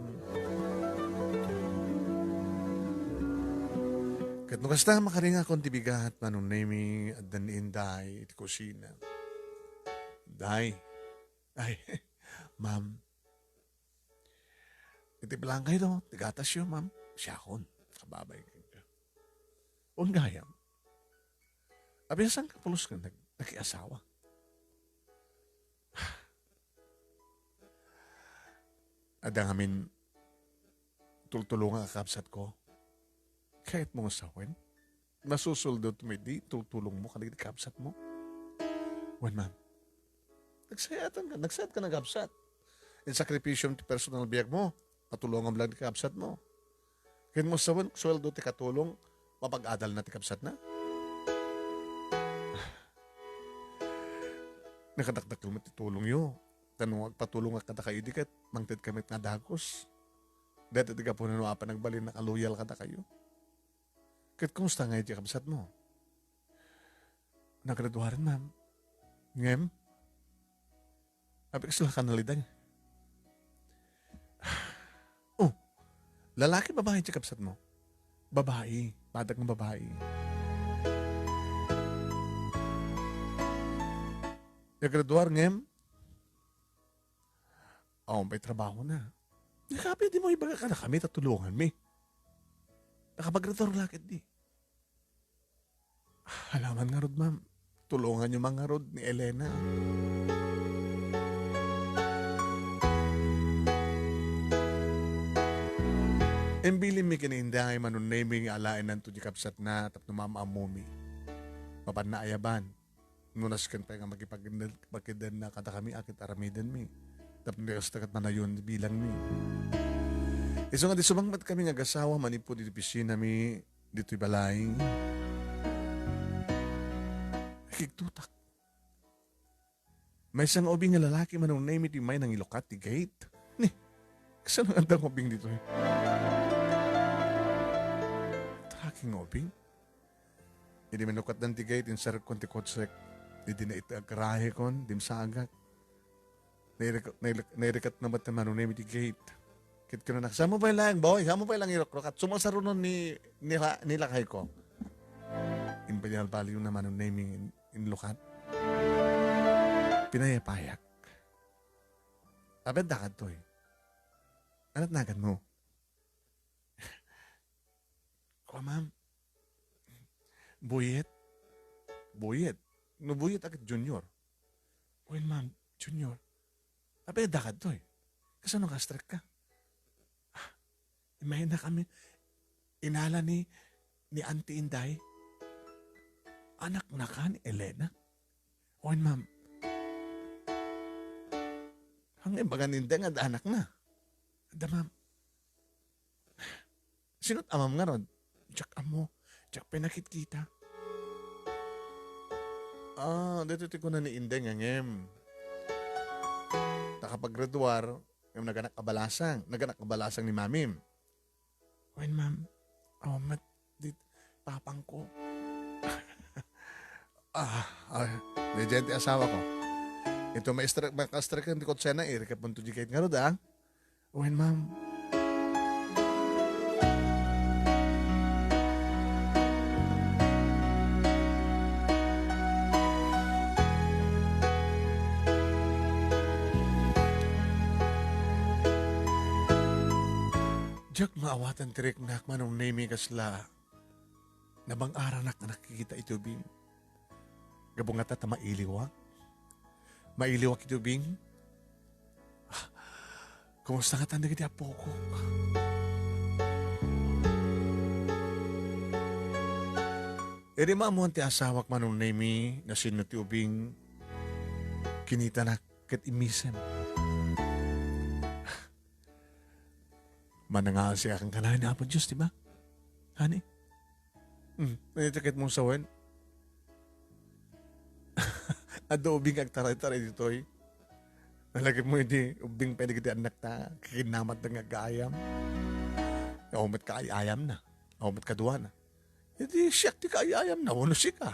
Ket no kasta, makaringakon ti bigat, Manong Nemi, adda ni Inday iti kusina. Inday. Ay, ma'am. Iti plangkayto, ti gatasyo, ma'am. Siakon. Kababay ka. Wen gayam. Abisan ka pulos nga nag-, nakiasawa. Adda ngamin tultulongan a kabsatko. Kayatmo nga sawen? Masusuldotmo idi tultulongmo kadagiti kabsatmo? Wen, ma'am. Nagsayaatanka, nagsayaatka nga kabsat. Insakripisyom ti personal biagmo, patulongam lang ti kabsatmo. Ken mo sawen, sueldo ti katulong, mapag-adalna ti kabsatna? Nakadakdakkel met ti tulongyo. Ta no agpatulongak kadakayo idi ket mangted kami nga dagus. Dayta ti gapuna no apan nagbalinnak a loyal kadakayo. Ket kumusta ngay ti kabsatmo? Nagraduaren, ma'am. Ngem? Apay kasla ka nalidang? Oh, lalaki, babae ti kabsatmo? Babae. Badak nga babae. Nagraduar ngem? Awan pay trabahona. Nakapi, dimo ibaga kadakami ta tulonganmi. Nakapagraduar la ketdi. Alaman ngarud, ma'am. Tulonganyo man ngarud ni Elena. Imbilinmi ken ni Inday, Manong Nemi, nga alaennanto ti kabsatna tapno maam-ammomi. Mapanna ayaban. No nasken pay nga makipag-, makidenna kadakami, a ket aramidenmi. Tapno kasta ket manayon ti bilangmi. Isu nga di sumangpet kami nga agasawa, manipud iti opisinami, ditoy balay. Nakigtutak. Maysa nga ubing nga lalaki, Manong Nemi, ti may nangilukat ti gate. Ni, kasano nga adda nga ubing ditoy? Lalaki nga ubing? Idi minukatdan ti gate, inserkon ti kotsek. Idi naitaag karahikon, dimsagak. Nairek-, nairek-, nairikatna met ti Manong Nemi ti gate. Ket kunana, "Saanmo pay laeng, boy? Saanmo pay laeng irukrukat? Sumasarunon ni, ni la-, ni lakayko." Imbalyalbalyona, Manong Nemi, in-, inlukat. Pinayapayak. Apay adda kadtoy? Ania't naganmo? Kua, ma'am. Buyet. Buyet. No buyet a ket junior. Wen, ma'am, junior. Apay adda kadtoy? Kasano nga strike ka? Ah, imainna kami. Inala ni, ni Auntie Inday. Anakna ka ni Elena? Wen, ma'am. Ang ibaga ni Inday nga adda anakna. Adda, ma'am. Sino't amam ngarud? Diak ammo. Diak pay nakitkita. Ah, daytoy ti kuna ni Inday nga ngem. Nakapagraduar, ngem naganak a balasang. Naganak a balasang ni mamim. Wen, ma'am. Awan met dit papangko. Ah, ah, diay ti asawako. Ito maestra, makastrek ti kotsena, irikapon to di kahit ngarud, ah. Wen, ma'am. Diak maawatan ti riknak, Manong Nemi, kasla nabang-aranak a nakikita iti ubing. Gapu ngata ta mailiwak. Mailiwak iti ubing. Ah, kumusta ngatan dagiti appokok? Idi maammoan ti asawak, Manong Nemi, nasinno ti ubing, kinitanak ket immisem. Manangaasiak kanayon ni Apo Dios, di ba? Honey? Hmm, iti ket mo sawen? Adda ubing nga agtaray-taray ditoy. Nalagipmo idi ubing pay dagiti annakta, kikinnamatda nga aggaayam. Awan met kaay-ayamna. Awan met kaduana. Idi siak ti kaay-ayamna, wenno sika.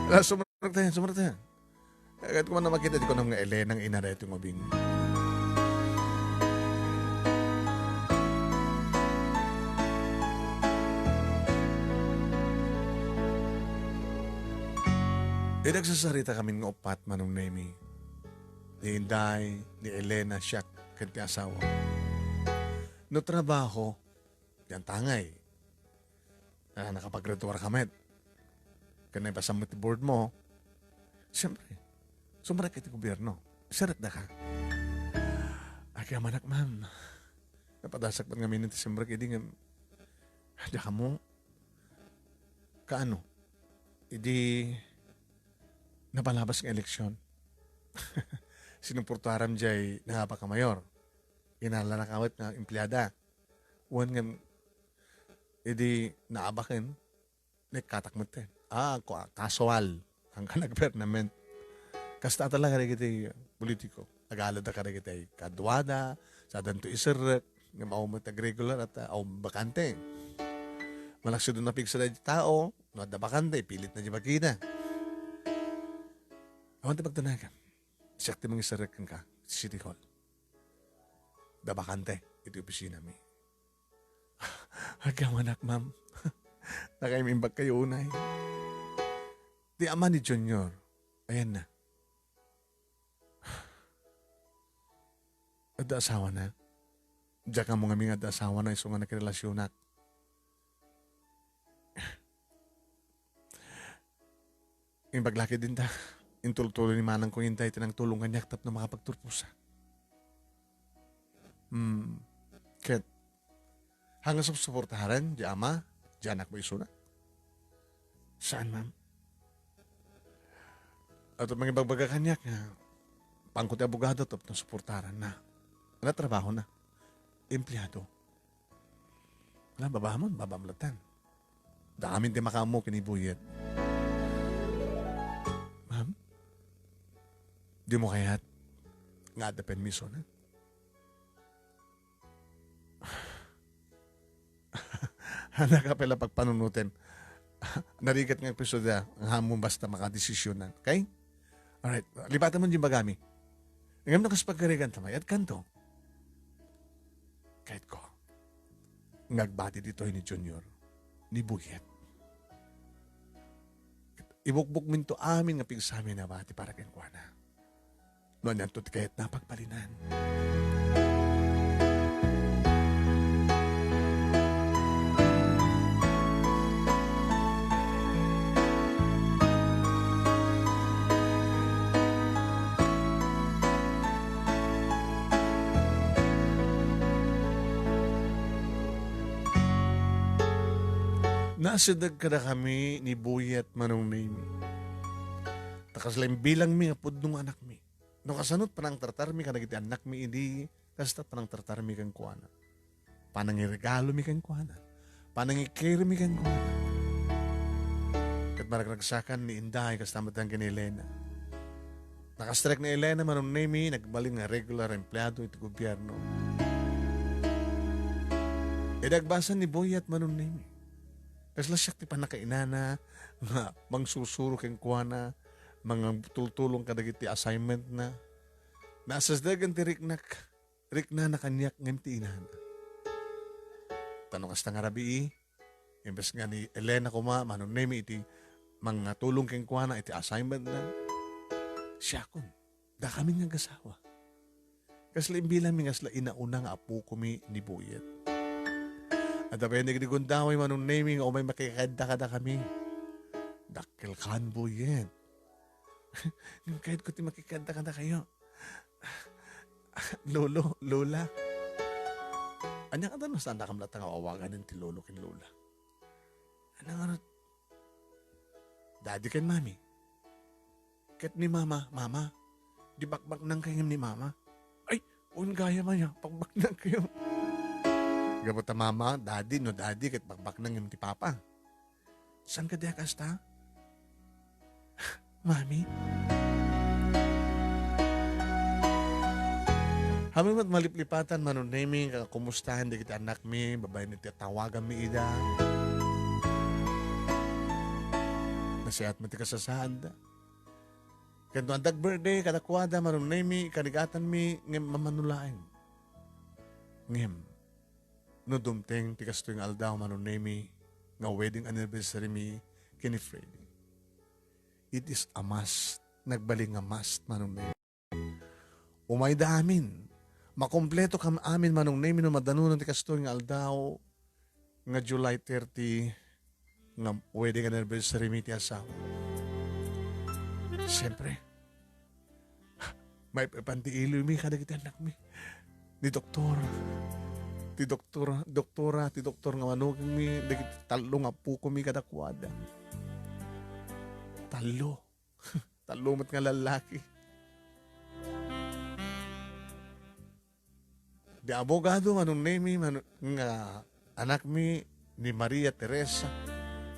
Ala, sumrektayan, sumrektayan. Agayat ko man a makita, di ko nga Elena nga ina daytoy nga ubing. Idi agsasarita kami nga uppat, Manong Nemi, ni Inday, ni Elena, siak, ken ti asawa. No trabaho, dian tangay. Ah, nakapag-graduar ka met. Ken naipasan met ti board mo. Siyempre, sumrek iti gobierno. Sirrekda ka. Agyamanak, ma'am. Napadasak met ngamin ti simrek idi nga, diak ammo. Kaano? Idi napalabas nga eleksyon. Sinuportaram jay nangabak a mayor. Inalanak met nga empleada. Wen ngem, idi naabaken, naikkatak met. Ah, kua-, kasual. Ang kanagpernament. Kasta talaga dagiti politiko. Agalada kadagiti kaduada, sadanto iserrek, ngem awan met agregular at, ah, awan bakante. Malaksid no napigsa dagiti tao, no adda bakante, ipilitna di bagina. Awan ti pagdanagan. Siak ti mangiserrek kenka, City Hall. Adda bakante iti opisinami. Agyamanak, ma'am. Nakaimbag kayo unay. Ti ama ni Junior, ayanna. Adda asawana. Diak ammo ngamin nga adda asawana isu nga nakirelasionak. Imbag la ketdin ta, intultuloy ni manangko nga inday ti nangtulong kaniak tapno makapagturposa. Hmm. Ket, haan nga supsuportaren, di ama, di anakmo isuna? Saan, ma'am? Adda mangibagbagak kaniak nga, paanko ti abogado tapno suportaranna. Ania trabahona? Empleado. Ala, babaam, babaam latta. Adda amin ti makaammo ken ni Buyet. Ma'am, dimo kayat nga adda permiso na? Ania ka pay la pagpanunotem? Narigat nga episode nga ammom basta makadesisionan. Okay? Alright. Lipatem man di bagami. Ngem no kas pagarigan ta, mayat kanto. Kayatko nga agbati ditoy ni Junior, ni Buyet. Ibukbukminto amin nga pigsamin a bati para kenkuana. No anianto ti kayatna a pagbalinan. Nasideg kadakami ni Buyet, Manong Nemi. Ta kasla imbilangmi nga pudno nga anakmi. No kasano ti panangtartarmi kadagiti annakmi idi kasta panangtartarmi kenkuana. Panangiregalomi kenkuana. Panangikermi kenkuana. Ket maragragsakan ni Inday kasta met ken ni Elena. Nakastrek ni Elena, Manong Nemi, nagbalin nga regular empleado iti gobierno. Idi agbasa ni Buyet, Manong Nemi. Kasla siak ti pannakainana nga mangsursuro kenkuana, mangtultulong kadagiti assignment na. Nasidegen ti riknak, riknana kaniak ngem ti inana. Ta no kasta nga rabii, imbes nga ni Elena koma, Manong Nemi iti mangatulong kenkuana iti assignment na, siakon. Dakami nga agasawa. Kasla imbilangmi nga kasla inauna nga apokomi ni Buyet. Adda pay ni gundaway, Manong Nemi, nga umay makikadda kadakami. Dakkel kan, Buyet. Ngem kayatko ti makikadda kadakayo. Lolo, Lola. Ania kadi no saan dakam latta nga awagan ti lolo ken lola? Ania ngarud? Daddy ken Mami. Ket ni Mama, Mama. Di bakbaknangkayo ngem ni Mama. Ay, wen gayam aya, bakbaknangkayo. Gapu ta Mama, Daddy, no Daddy, ket bakbaknang ngem ti Papa. Saan kadi a kasta? Mami? Haanmi met maliplipatan, Manong Nemi, nga kumustaen dagiti annakmi, babaen iti tawaganmi ida. Nasayaat met ti kasasaadda. Ken no adda birthday kadakuada, Manong Nemi, kanigatanmi, ngem mamano laeng. Ngem, no dumteng ti kastoy nga aldaw, Manong Nemi, nga wedding anniversary mi ken ni Freddy, it is a must. Nagbalin nga must, Manong Nemi. Umayda amin. Makompleto kam amin, Manong Nemi, no madanonan ti kastoy nga aldaw nga July thirty nga wedding anniversary mi ti asawa. Siyempre, maipapan ti iloymi kadagiti annakmi. Ni doktor, ti doktor, doktora, ti doktor nga manukengmi, dagiti tallo nga apokomi kadakuada. Tallo. Tallo met nga lallaki. Di abogado, Manong Nemi, Manu-, nga anakmi ni Maria Teresa,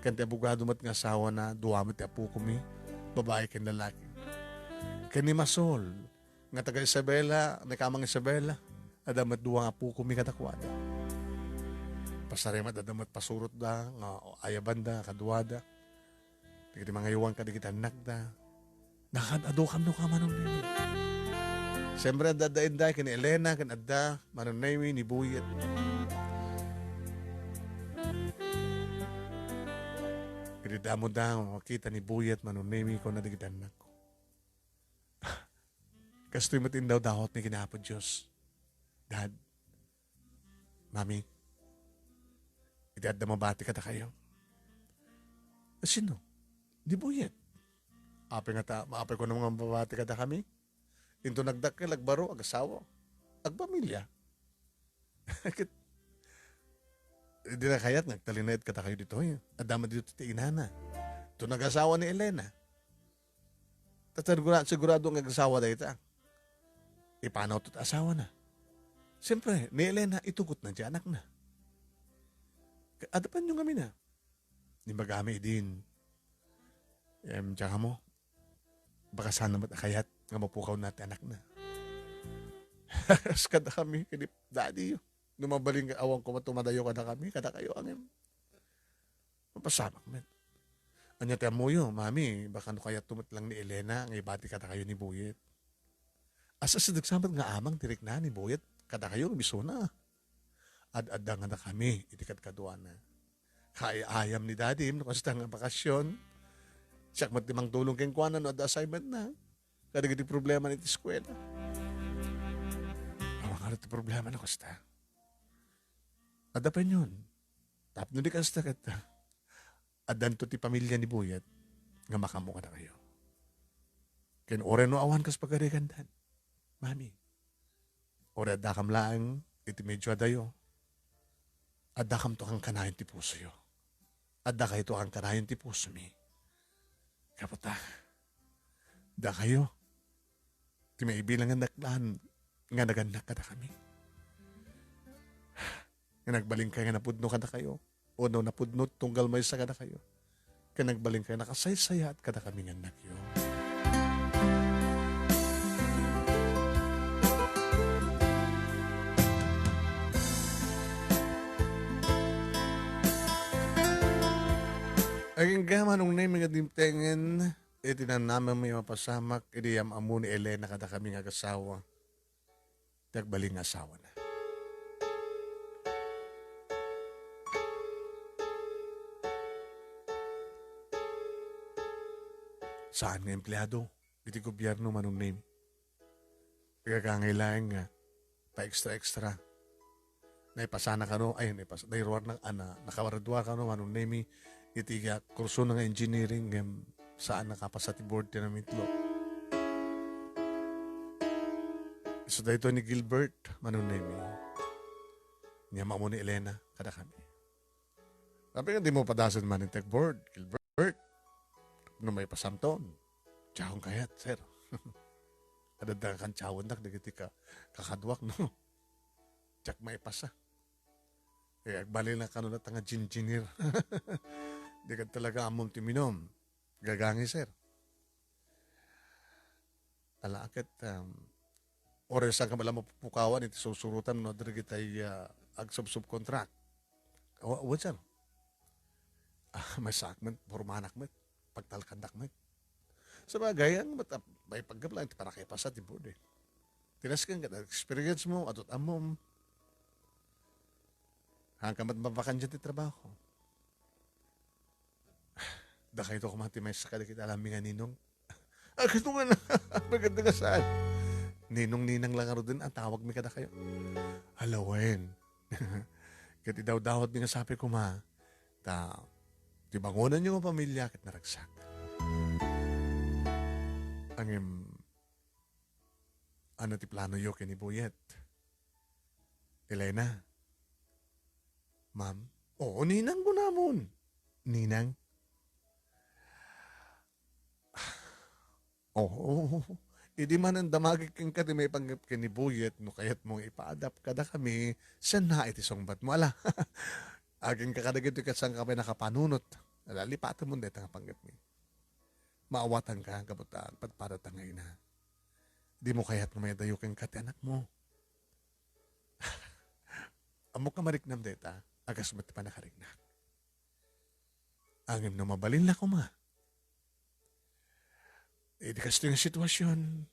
ken ti abogado met nga asawana, dua met ti apokomi, babai ken lalaki. Ken ni Masol, nga taga Isabela, ni Kamang Isabela, adda met dua nga apokomi kadakuada. Pasarimet adda met pasurotda, nga ayabanda, kaduada. Dagiti mangaywan kadagiti annakda. Nakaad-adu kam no ka, Manong Nemi. Siyempre, adda, adda inday ken ni Elena, ken adda, Manong Nemi, ni Buyet. Idi damo da, makita ni Buyet, Manong Nemi, kuna dagiti annakko. Kastoy met indawdawatmi ken Apo Dios. Dad, Mami, iti adda mabati kadakayo. Sino? Ni Buyet. Apay nga ta, apay ko naman nga mabati kadakami? Into nagdakkel, agbaro, agasawa, agpamilya. Ket, di na kayat nga agtalinaed kadakayo ditoy. Adda met ditoy ti inana. Ito nagasawa ni Elena. Ta sigura-, sigurado nga agasawa dayta. Ipanaw to ti asawana. Siyempre, ni Elena, itugotna ti anakna. Ka-, adapanyo ngamin a. Imbagami idin, em, diak ammo, baka saan met a kayat nga mapukawna ti anakna. Kas kadakami, ken ni Daddy, no mabalin nga awan ko matumadayo kadakami, kadakayo, angem. Mapasamak met. Ania ti ammoyo, Mami, baka no kayatto met lang ni Elena nga ibati kadakayo ni Buyet. As-, asideg sa met nga amang ti rikna ni Buyet kadakayo nga bisuna. Ad-adda nga dakami iti kadkaduana. Kaay-ayam ni Daddy, no kasta nga bakasyon. Siak met ti mangtulong kenkuana no adda assignment na. Kadagiti problema iti eskuela. Awan nga ti problema na kasta. Adda pay nion. Tapno di kasta ket, addanto ti pamilya ni Buyet nga makaammo kadakayo. Ken uray no awan kas pagarigan, Dad, Mami, uray addakam laeng iti medyo adayo, addakamto kankanayon ti pusoyo. Addakayto kankanayon ti pusomi. Kaputa, dakayo ti maibilangan daklan nga nagannak kadakami. Nga nagbalinkayo nga napudno kadakayo, o no napudno tunggal maysa kadakayo, ken nagbalinkayo nakasaysayaat kadakami nga annakyo. Agingga, Manong Nemi, nga dimtengen iti nanamem nga mapasamak idi am-ammo ni Elena kadakami nga agasawa. Ti agbalin nga asawana. Saan nga empleado iti gobierno, Manong Nemi. Agagangay laeng nga pa-extra-extra. Naipasana kano, ay, naipas-, nairuarna, ana, nakaradua kano, Manong Nemi, iti, ah, kurso na nga engineering, ngem saan nakapasa ti board ti namitlo. Isu daytoy ni Gilbert, Manong Nemi. Ni ama mo ni Elena, kadakami. Sabi nga, di mo padasen man ti board, Gilbert. No maipasamton, diakon kayat, sir. Adda nga kantiawendak dagiti ka-, kakaduak, no? Diak maipasa. Eh, agbalin na kano na nga gingineer. Di ka talaga ammom ti minum. Gagangi, sir. Ala, ket, um, oras ka bala mapupukawan iti sursurotan no, dagitay, ah, agsubsubkontract. Wa-, wa, sir. Ah, masak met, purmanak met, pagtalkandak met. Sabagay, ang mata-, may pagkapla, iti para kay pasat, di ba, eh. Tinasken ka, experience mo, adut ammom. Hangka met mabakan dyan ti trabaho. Dakayto koma ti may sakadakit alam mi nga ninong. Agto nga na, maganda nga saan. Ninong-ninang lang aro din ang tawag mi kadakayo. Alawen. Ket idawdawat mi nga sapi koma, ta ti bangonan yo nga pamilya ket naragsak. Ngem, ano ti plano yo ken ni Buyet? Elena? Ma'am? Oo, ninang ko namon. Ninang? Oo. Idi manen damagik kenka ti maipanggep ken ni Buyet, no kayat mong ipaadap kadakami, sianna iti sungbat mo. Ala, agingka kadagitoy ket saan ka pay nakapanunot. Ala, lipatem mon dayta nga panggep mi. Maawatanka, gapu ta padpadata nga ina. Di mo kayat nga maidayo kenka ti anak mo. Ammok nga mariknam dayta, a kas met ti panakariknak. Ngem no mabalin la koma. Iti kastoy nga sitwasyon,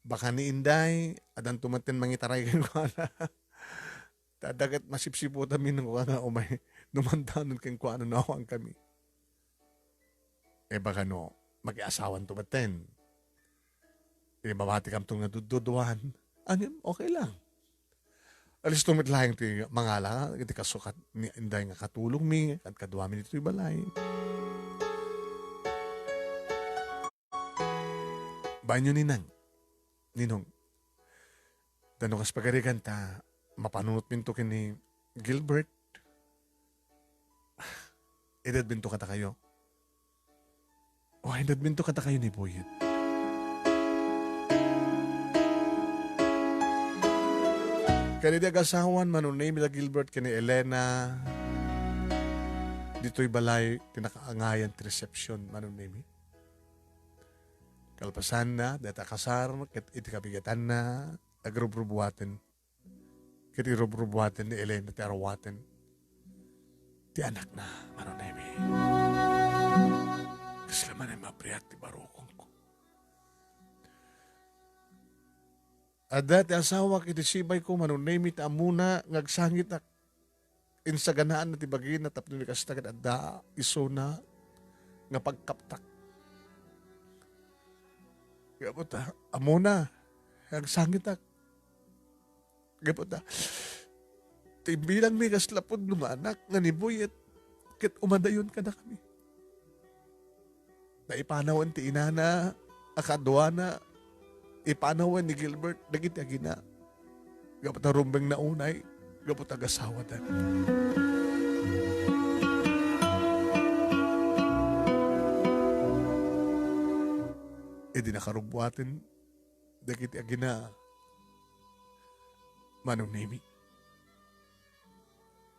baka ni Inday, adanto met ti mangitaray kenkuana. Ta adda ket masipsiputan mi no kua nga umay, no mandanon kenkuana no awan kami. Eh, baka no, makiasawanto metten. Eh, mabatikamto nga dudduduan. Ngem, okay lang. Alisto met laeng ti mangala, iti kasukat ni Inday nga katulong mi, kad-, kaduami ditoy balay. Bainyo, Ninang. Ninong. Ta no kas pagarigan ta, mapanunot minto ken ni Gilbert. Idadminto kadakayo. O, idadminto kadakayo ni Buyet. Ken idi agasawan, Manong Nemy, da Gilbert ken ni Elena, ditoy balay, ti nakaangayan ti resepsyon, Manong Nemy. Kalpasanna, dayta kasar, ket iti kabigetanna, agrubrubuaten. Ket irubrubuaten ni Elena ti aruaten ti anakna, Manong Nemy. Kasla manen mabriat ti barukongko. Adda ti asawak iti sibayko, Manong Nemy, ti ammona nga agsangitak. Insaganaanna ti bagina tapno ni kasta ket adda isuna nga pagkaptak. Gapu ta, ammona nga agsangitak. Gapu ta, ti bilangmi kasla pudno nga anak nga ni Buyet ket umadayon kadakami. Naipanawen ti inana a kaduana, ipanawen ni Gilbert dagiti agina. Gapu ta rumbengna unay, gapu ta agasawadan. Idi nakarubbuaten dagiti agina, Manong Nemy.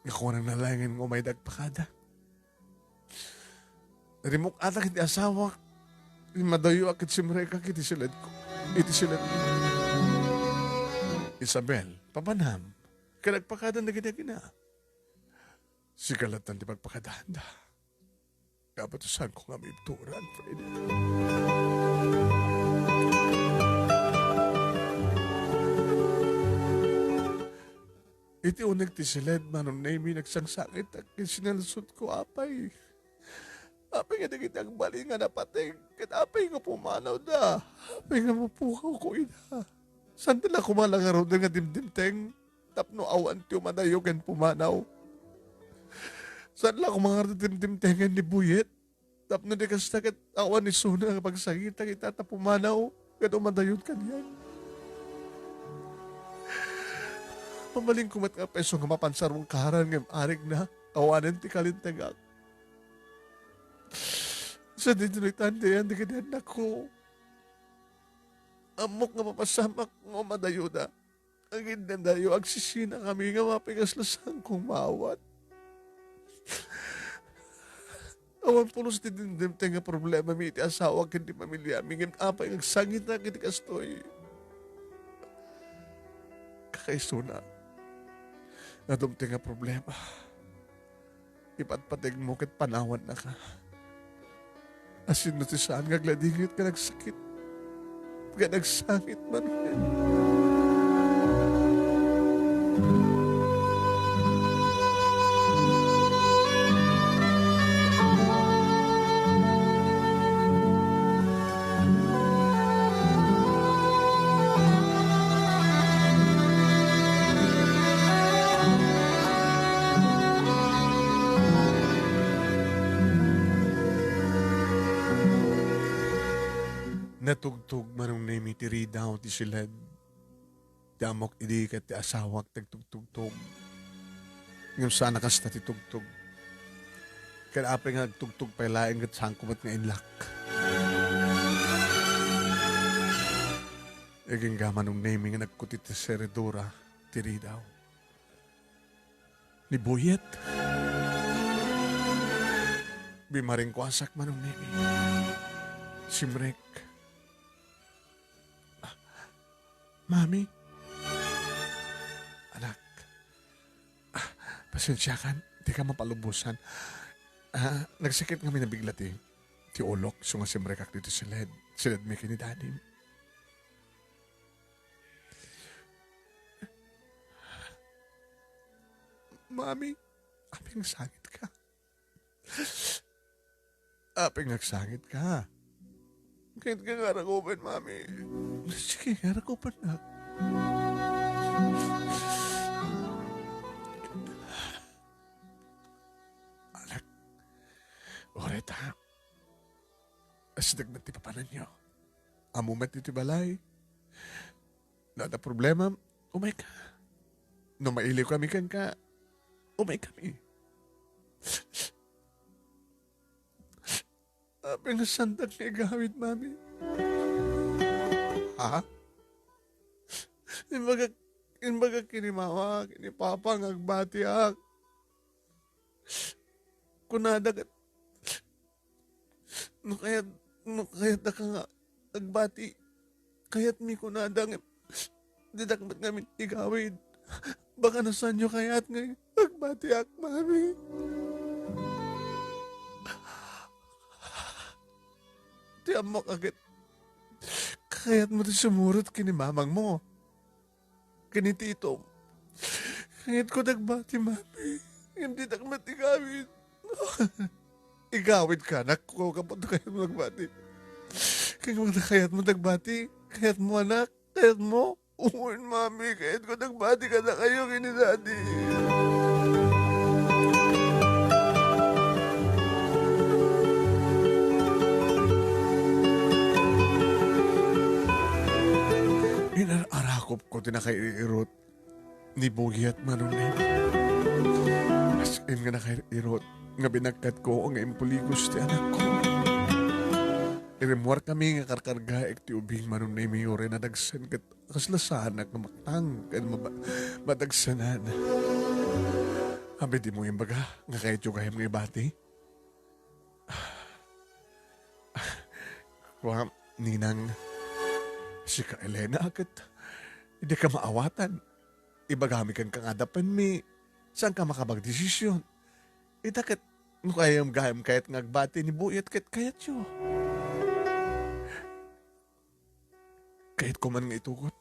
Nga kunana laengen nga umayda agpakada. Rimmuk-atak iti asawak, immadayoak ket simrekak iti siledko. Iti siledko. Isabel, papanam, ket agpakada dagiti agina. Sika latta ti pagpakadaanda. Gapu ta saanko nga maibturan, Freddy. Iti uneg ti siled, Manong Nemy, nagsangsangitak ket sinalsutko, apay. Apay nga dagiti agbalin nga napateg, ket apay nga pumanawda? Apay nga mapukawko ida? Saan ti la koma la ngaruden nga dimdimteng? Tapno awan ti umadayo ken pumanaw. Saan la koma nga dimdimtengen ni Buyet? Tapno di kasta ket awan isuna nga pagsangitak ita ta pumanaw ken umadayon kaniak. Mabalinko met nga peso nga mapan sarungkaran ngem arigna, awanen ti kalintegak. Sa di ditoy tandian dagiti annakko. Ammok nga mapasamak nga umadayoda. Agidnadayo, agsisinakami nga mapikas la saankong maawat. Awan pulos ti dimdimtay nga problemami iti asawak ken ti pamiliami, ngem apay nga agsangitak iti kastoy? Kakaisuna, nga dumtay nga problema, ipatpategmo ket panawannaka. Asino ti saan nga agladingit nga nagsakit, nga nagsangit man? Natugtog, Manong Nemi, ti ridaw ti siled. Ti ammok idi ket ti asawak ti agtugtugtog. Ngem saan a kasta ti tugtog. Ket apay nga agtugtog pay laeng ket saanko met nga inlak? Agingga, Manong Nemi, nga nagkutit ti seredura ti ridaw ni Buyet. Bimaringkuasak, Manong Nemi. Simrek. Ah, Mami? Anak. Ah, pasensiakan. Di ka mapalubosan. Ah, nagsakit ngamin a bigla ti, ti ulok. Isu nga simrekak ditoy siled. Siledmi ken ni Daddy. Mami, apay nga agsangitka? Apay nga agsangitka? Kayatko nga arakupen, Mami. Sige, arakupennak. Anak, uray ta. Asideg met ti papananyo. Ammo met iti balay. No adda problema, umayka. No mailiwkami kenka, umaykami. Apay nga saandak nga igawid, Mami? Ha? Imbagak, imbagak ken ni Mama, ken ni Papa nga agbatiak. Kunada ket, no kayat, no kayatdaka nga agbati, kayatmi kunada, ngem didak met ngamin igawid. Baka no saanyo kayat nga agbatiak, Mami. Ti ammok a ket kayatmo ti sumurot ken ni mamangmo. Ken ni titom. Kayatko nga agbati, Mami. Ngem didak met igawid. Igawidka, anak ko, gapu ta kayatmo nga agbati. Kayatmo nga agbati. Kayatmo, anak. Kayatmo. Wen, Mami, kayatko nga agbati kadakayo ken ni Daddy. Inar-arakopko ti nakair-irot ni Buyet, Manong Nemi. As in nga nakair-irot nga binagkatko nga impuligos ti anakko. Irimmuarkami nga karkargaek ti ubing, Manong Nemi, uray nadagsen ket kasla saanak nga maktang ken maba-, madagsenan. Apay dimo imbaga nga kayatyo gayam nga ibati? Kua, Ninang, sika, Elena, ket dika maawatan. Ibagami kenka nga adda penmi, saanka makapagdesisyon. Ita ket, no kayam gayam kayat nga agbati ni Buyet ket kayatyo. Kayatko man nga itugot.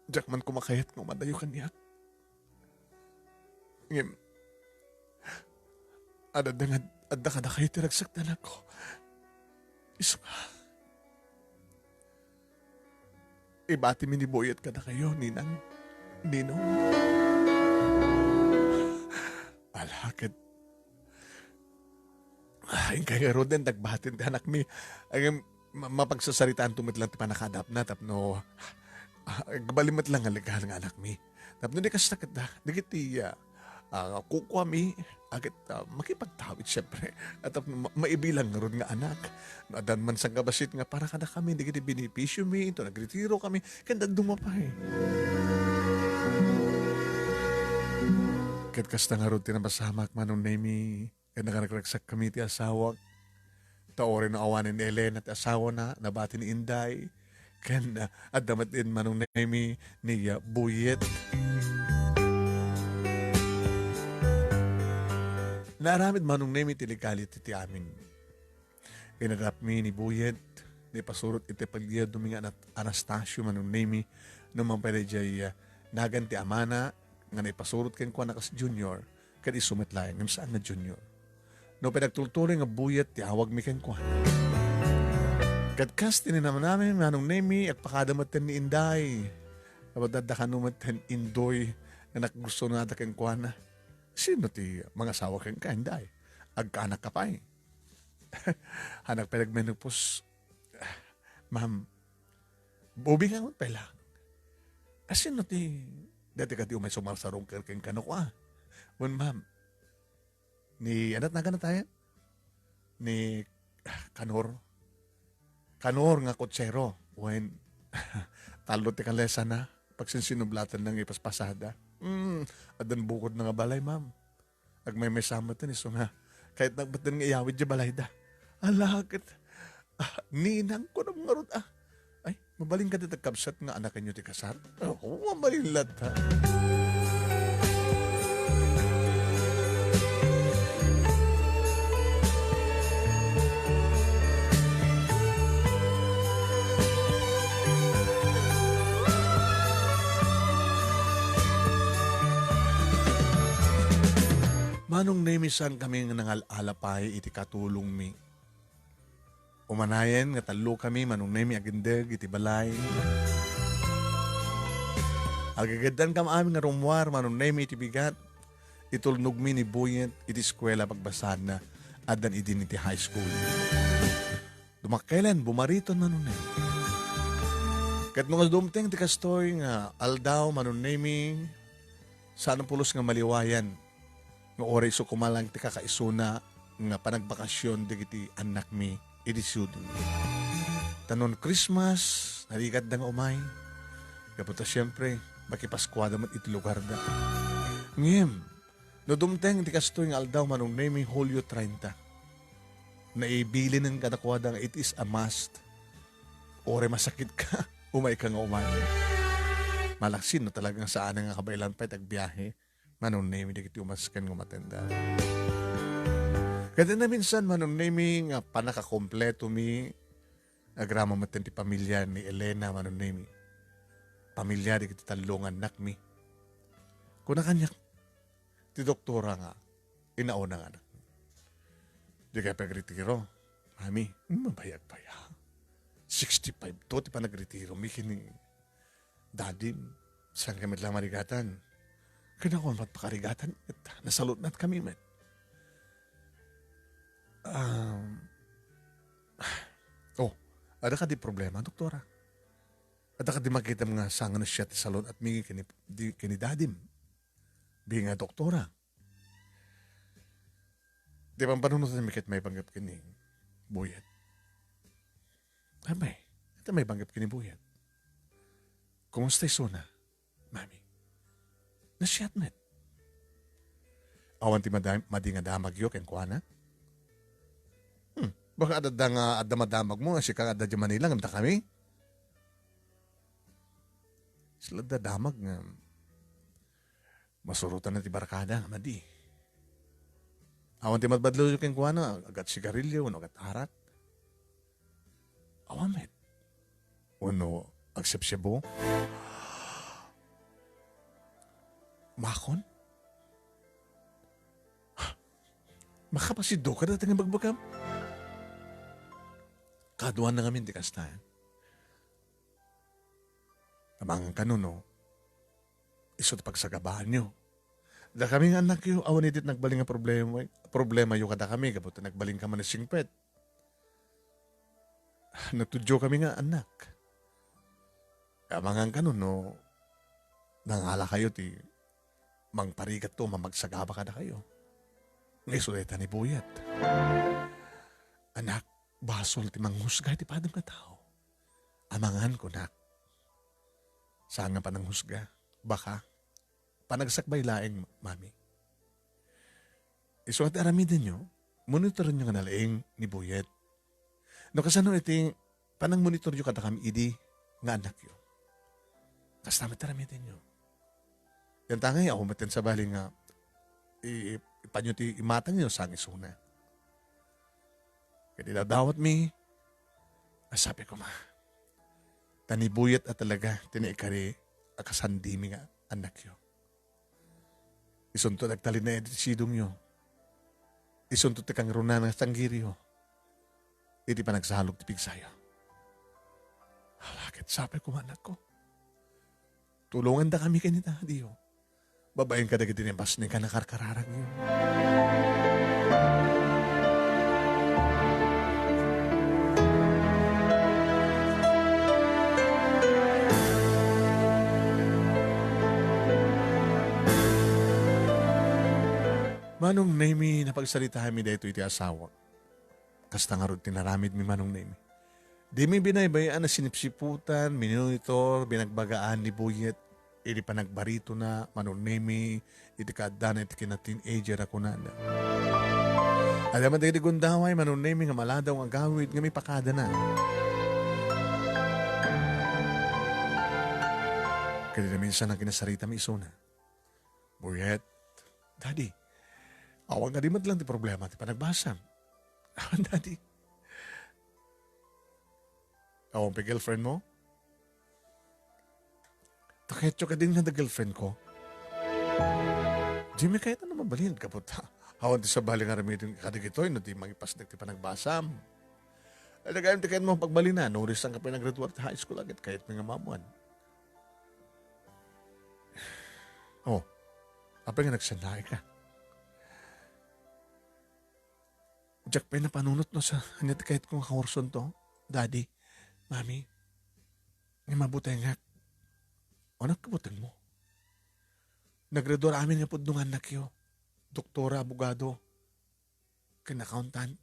Diak man koma kayat nga umadayo kaniak. Ngem, ad-adda nga ad-, adda kadakayo ti ragsak ti anakko. Isu nga, ibatimi ni Buyet kadakayo, Ninang, Ninong. Ala, ket Ah, inkay ngaruden ti agbatin ti anakmi. Ay, ma-, mapagsasaritaanto met lang ti pannakaadapna tapno, ah, agbalin met lang nga legal nga anakmi. Tapno di kasta ket, ah, dagiti, ah, ah, kukuami, ah, ket, ah, makipagtawid, siempre. Ah, tapno ma-, maibilang ngarud nga anak. No addan man sangkabassit nga para kadakami, dagiti benepisiomi, inton agretirokami, ken dadduma pay. Ket kasta ngarud ti napasamak, Manong Nemi. Ken nakaragsakkami ti asawak. Ta uray no awanen ni Elena ti asawana, nabati ni Inday. Ken, ah, adda met din Manong Nemi ni, ah, Buyet. Naaramid Manong Nemi ti legality ti amin. Inadapmi ni Buyet, naipasurot iti apelyidomi nga Anat-, Anastasio Manong Nemi, no mapay daydiay, ah, nagan ti amana nga naipasurot kenkuana kas Junior, ket isu met laeng ngem saan nga Junior. No pay nagtultuloy nga Buyet ti awagmi kenkuana. Ket kas ti ni namnami, Manong Nemi, agpakada metten ni Inday. Abat adda kano metten Indoy nga naggusto nada kenkuana. Sino ti mangasawa kenka, Inday? Agkaanak ka pay. Anak pay nagmenopause. Ma'am, bubingangon pay lang. Asino ti, dati kadi umay sumarsarong ken, ken kano ko, ah. Wen, ma'am, ni, anat nagan tayo? Ni, ah, Kanor. Kanor nga kotsero. Wen, tallo ti kalesana. Pagsinsinublatan nang ipaspasada. Hmm, addan bukod na nga balay, ma'am. Agmaymaysa metten isu nga, kayatnak metten nga iyawid diay balayda. Ala, ket, ah, ninang, kunam ngarud, ah. Ay, mabalin kadi ti agkabsat nga anakenyo ti kasar? Oo, mabalin latta. Manong Nemi, saankami nga nangal-ala pay iti katulongmi. Umanayen nga tallokami, Manong Nemi, agindeg iti balay. Agageddankami amin nga rummuar, Manong Nemi, iti bigat. Itulnogmi ni Buyet iti eskuela pagbasaanna, addan idin iti high school. Dumakkelen, bumariton, Manong Nemi. Ket no dumteng ti kastoy nga aldaw, Manong Nemi, saan pulos nga maliwayan nga uray isu koma lang ti kakaisuna nga panagbakasyon dagiti annakmi idi siyudad. Ta no Christmas, narigatda nga umay. Gapu ta, siempre, makipaskuada met iti lugarda. Ngem, no dumteng ti kastoy nga aldaw, Manong Nemi, Hulyo treinta, naibilinen kadakuada nga it is a must. Uray masakitka, umayka nga umay. Malaksid no talaga nga saan nga kabaelan pay ti agbiahe, Manong Nemi, dagiti umasken nga umatenda. Ket naminsan, Manong Nemi, nga pannakakompletomi, agraman metten ti pamilia ni Elena, Manong Nemi. Pamilia dagiti tallo nga annakmi. Kuna kaniak ti doktora nga inauna nga anak. Dikay pagretiro, Mami. Mabayag pay, ha? Sixty-five to ti panagretiromi ken ni Dadim. Saan kami la marigatan? Ken awan met pakarigatan met. Nasalutnat kami met. Um, oh, adda kadi problema, doktora? Adda kadi makitam nga saan nga nasia ti salun-atmi ken ni, di, ken ni Dadim? Bingga doktora. Ti pampanunotanmi ket maipanggep ken ni Buyet. Abay, ita maipanggep ken ni Buyet. Kumusta isuna, Mami? Nasiat met. Awan ti mada-, madi nga damagyo kenkuana? Hmm, baka adda nga adda madamagmo nga sika nga adda diay Manila ngem dakami? Sila adda damag nga masurotanna ti barkada nga madi. Awan ti madbadlawyo kenkuana, agat sigarilyo wenno agat arak? Awan met. Wenno agsebsebo? Makon? Makapasido ka dayta nga ibagbagam? Kaduana ngamin ti kasta, eh. Amangan kano no isu ti pagsagabaanyo. Dakami nga annakyo, awan iti nagbalin nga problema, problemayo kadakami, gapu ta nagbalin ka man ni singpet. Natudyokami nga annak. Amangan kano no nangalakayo ti mangparigatto, mamagsagaba kadakayo. Nga isu dayta ni Buyet. Anak, basol ti manghusga iti padem nga tao. Amangan, kunak. Saan nga pananghusga? Baka. Panagsakbay laeng, Mami. Isu nga ti aramidenyo, monitorenyo nga nalaing ni Buyet. No kasano iti panangmonitoryo kadakami idi nga annakyo. Kasta met ti aramidenyo. Diay ta ngay, awan met ti sabali nga i-, ipanyo ti imatangyo sang isuna. Ket idawdawatmi, a, sabi koma, ta ni Buyet a talaga ti naikari a kasandimi nga annakyo. Isunto ti agtalinaed iti sidongyo. Isunto ti kangrunaan nga sanggiryo iti panagsalog ti pigsayo. Ala, ket sapay koma, anakko. Tulongandakami ken ni Daddy, o. Babaen kadagiti napasnek a nakarkararagyo. Manong Nemi, napagsaritami daytoy iti asawak. Kasta ngarud ti naramidmi, Manong Nemi. Dimi binaybay-an a sinipsiputan, minonitor, binagbagaan ni Buyet iti panagbaritona, Manong Nemi, iti kaaddana iti kina-teenager a kunana. Adda man dagiti gundaway, Manong Nemi, nga maladaw nga agawid nga mipakadana. Ket iti minsan a kinasaritami isuna, Buyet, Daddy, awan kadi met laeng ti problema ti panagbasam. Awan, Daddy. Awan pay girlfriend mo? Ta kayatyo kadin nga adda girlfriend ko. Dimi kayat a mabalin, gapu ta awan ti sabali nga aramiden kadagitoy no di mangipasnek ti panagbasam. Ay, nagayam ti kayat mo pagbalina, no, oras ka pay naggraduar ti high school, agad kayat mi nga maammoan. Oh, apay nga nagsannaay ka? Diak pay napanunot no sa ania ti kayat ko nga kurson to, Daddy, Mami. Nga mabutengak. Anak, kabuteng mo. Naggraduar amin nga pudno nga annakyo. Doktora, abogado, ken accountant.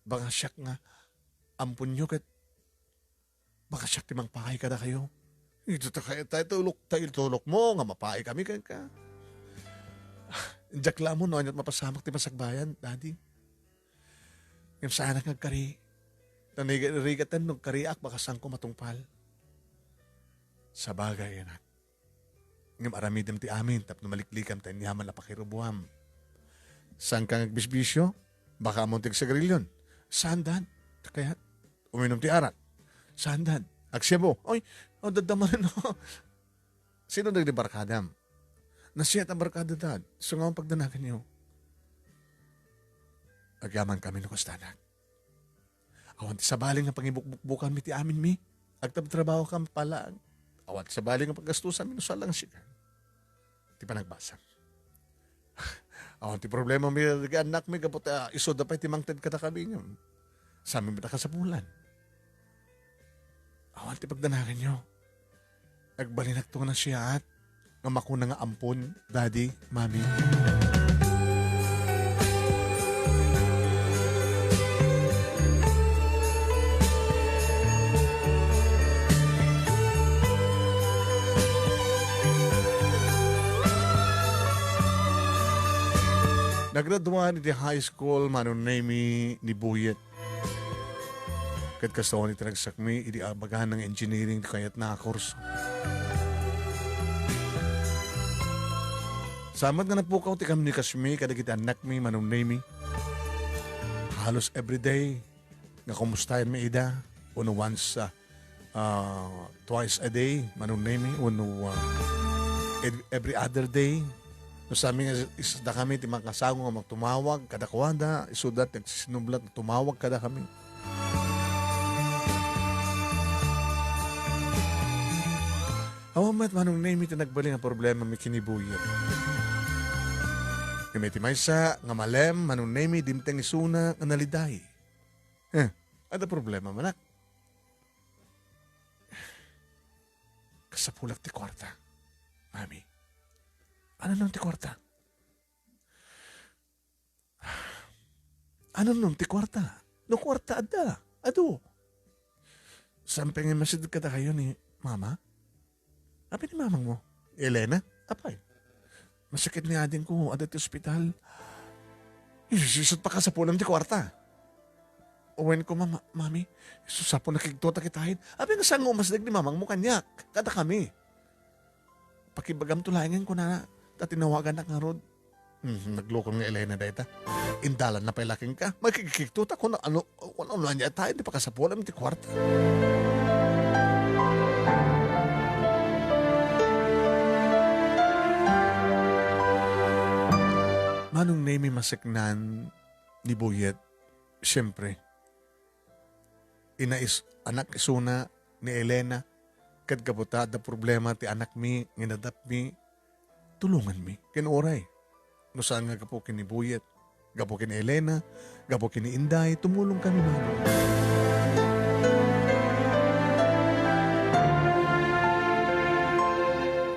Baka siak nga amponyo ket baka siak ti mangpaay kadakayo. Ito ta kaya tayo tulok, tayo tulok mo nga mapaay kami kenka. Diak la ammo no ania't mapasamak ti masakbayan, Daddy. Ngem saanak nga agkari. Ta narigat-, narigaten no agkariak, baka saanko matungpal. Sabagay, anak. Ngem aramidem ti amin tapno maliklikam ta aniaman a pakiruboam. Saanka nga agbisbisio? Baka ammom ti agsigarilyon? Saan, Dad? Kayat uminom ti arak? Saan, Dad? Agsiabo? Oy, oh, dadamanen, no? Sino dagiti barkadam? Nasia ti barkada, Dad. Isu nga pagdanaganyo. Agyamankami no kasta, anak. Awan ti sabali nga pangibukbukbukanmi ti aminmi. Agtrabtrabahokam pay laeng. Awan ti sabali nga paggastusanmi no saan la nga sika. Ti panagbasam. Awan ti problemami dagiti annakmi gapu ta isuda pay ti mangted kadakami ngem saanmi met a kasapulan. Awan ti pagdanaganyo. Agbalinakto nga nasiaat nga makuna nga ampon, Daddy, Mami. Nagraduaan iti high school, Manong Nemi, ni Buyet. Ket kasta iti ragsakmi idi abagan nga engineering ti kayatna a kurso. Saan met nga napukaw ti komunikasmi kadagiti annakmi, Manong Nemi. Halos everyday nga kumustaenmi ida, wenno once, ah, ah, twice a day, Manong Nemi, wenno, ah, ev-, every other day. No saanmi nga is-, isdakami ti makasago nga magtumawag kadakuada, isuda ti agsisinublat nga tumawag kadakami. Awan met, Manong Nemi, ti nagbalin nga problemami ken ni Buyet. Ngem iti maysa nga malem, Manong Nemi, dimteng isuna nga naliday. Eh, adda problema, manak? Kasapulak ti kuarta, Mami. Anam ti kuarta? Anam ti kuarta? No kuarta adda, adu. Saan pay nga immasid kadakayo ni Mama? Apay ni mamang mo? Elena? Apay? Masakit ni adingko, adda ti ospital. Isu-, isu't pakasapulam ti kuarta. Wen ko, "Ma-, ma-, Mami, isu sapul nakigtuta kitaen." Apay nga saan nga umasdeg ni mamangmo kaniak, kadakami. "Pakibagam to laengen," kunana, ta tinawagannak ngarud. Hmm, naglukon nga Elena dayta. Indalan na pay la kenka. Makikigtuta ko na ano, ano, ano ania tayo, di pakasapulam ti kuarta. Manong Nemi, maseknan ni Buyet, siyempre, ina is-, anak isuna ni Elena, ket gapu ta adda problema ti anakmi nga inadapmi, tulonganmi ken uray. No saan nga gapu ken ni Buyet, gapu ken ni Elena, gapu ken ni Inday, tumulongkami, Manong.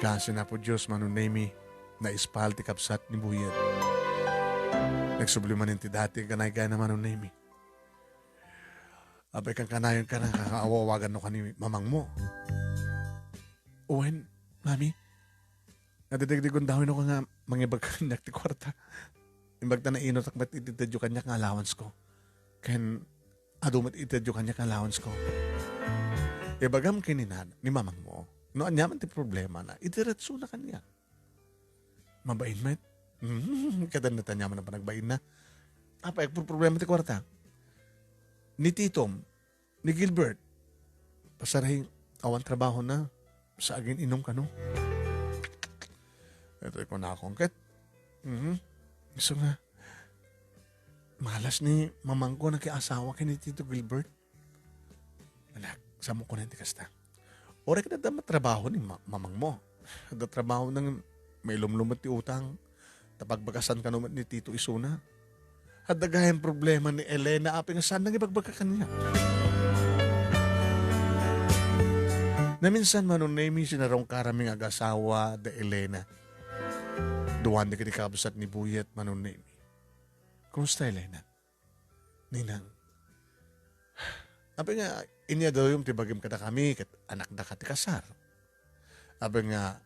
Kaasi ni Apo Dios, Manong Nemi, naispal ti kabsat ni Buyet. Nagsubli manen ti dati, kanay kayatna, Manong Nemi. Apay, kankanayon ka na, awawagan no kani mamangmo. Wen, Mami, nadidegdegundawin ako nga mangibag kaniak ti kuarta. Imbag ta nainutak met iti itedyo kaniak nga allowance ko. Ken adu met itedyo kaniak nga allowance ko. Ibagam ken ni nan-, ni mamangmo, no aniaman ti problema na, idiretsona kaniak. Mabain met. Hmm, kadan na tanya man ang panagbain na. Apay, agpurproblema ti kuarta. Ni Titom, ni Gilbert. Pasaray, awan trabaho na. Sa agin-inom kano. Ito, ikaw na akong ket. Mhm. Gusto nga, malas ni mamangko nakiasawa kay ni Tito Gilbert. Anak, saan mo kunan ti kasta? Uray ket adda met trabaho ni ma-, mamangmo. Adda trabaho nang mailumlum met ti utang. Ta pagbagasan kano met ni Tito isuna. Adda gayan problema ni Elena, apay nga saan nangibagbaga kaniak. Naminsan, Manong Nemi, sinarungkaranmi nga agasawa da Elena. Duan dagiti kabsat ni Buyet, Manong Nemi. Kumusta, Elena? Ninang. Apay nga, inyadawem ti bagim kadakami, ket anakdaka ti kasar. Apay nga,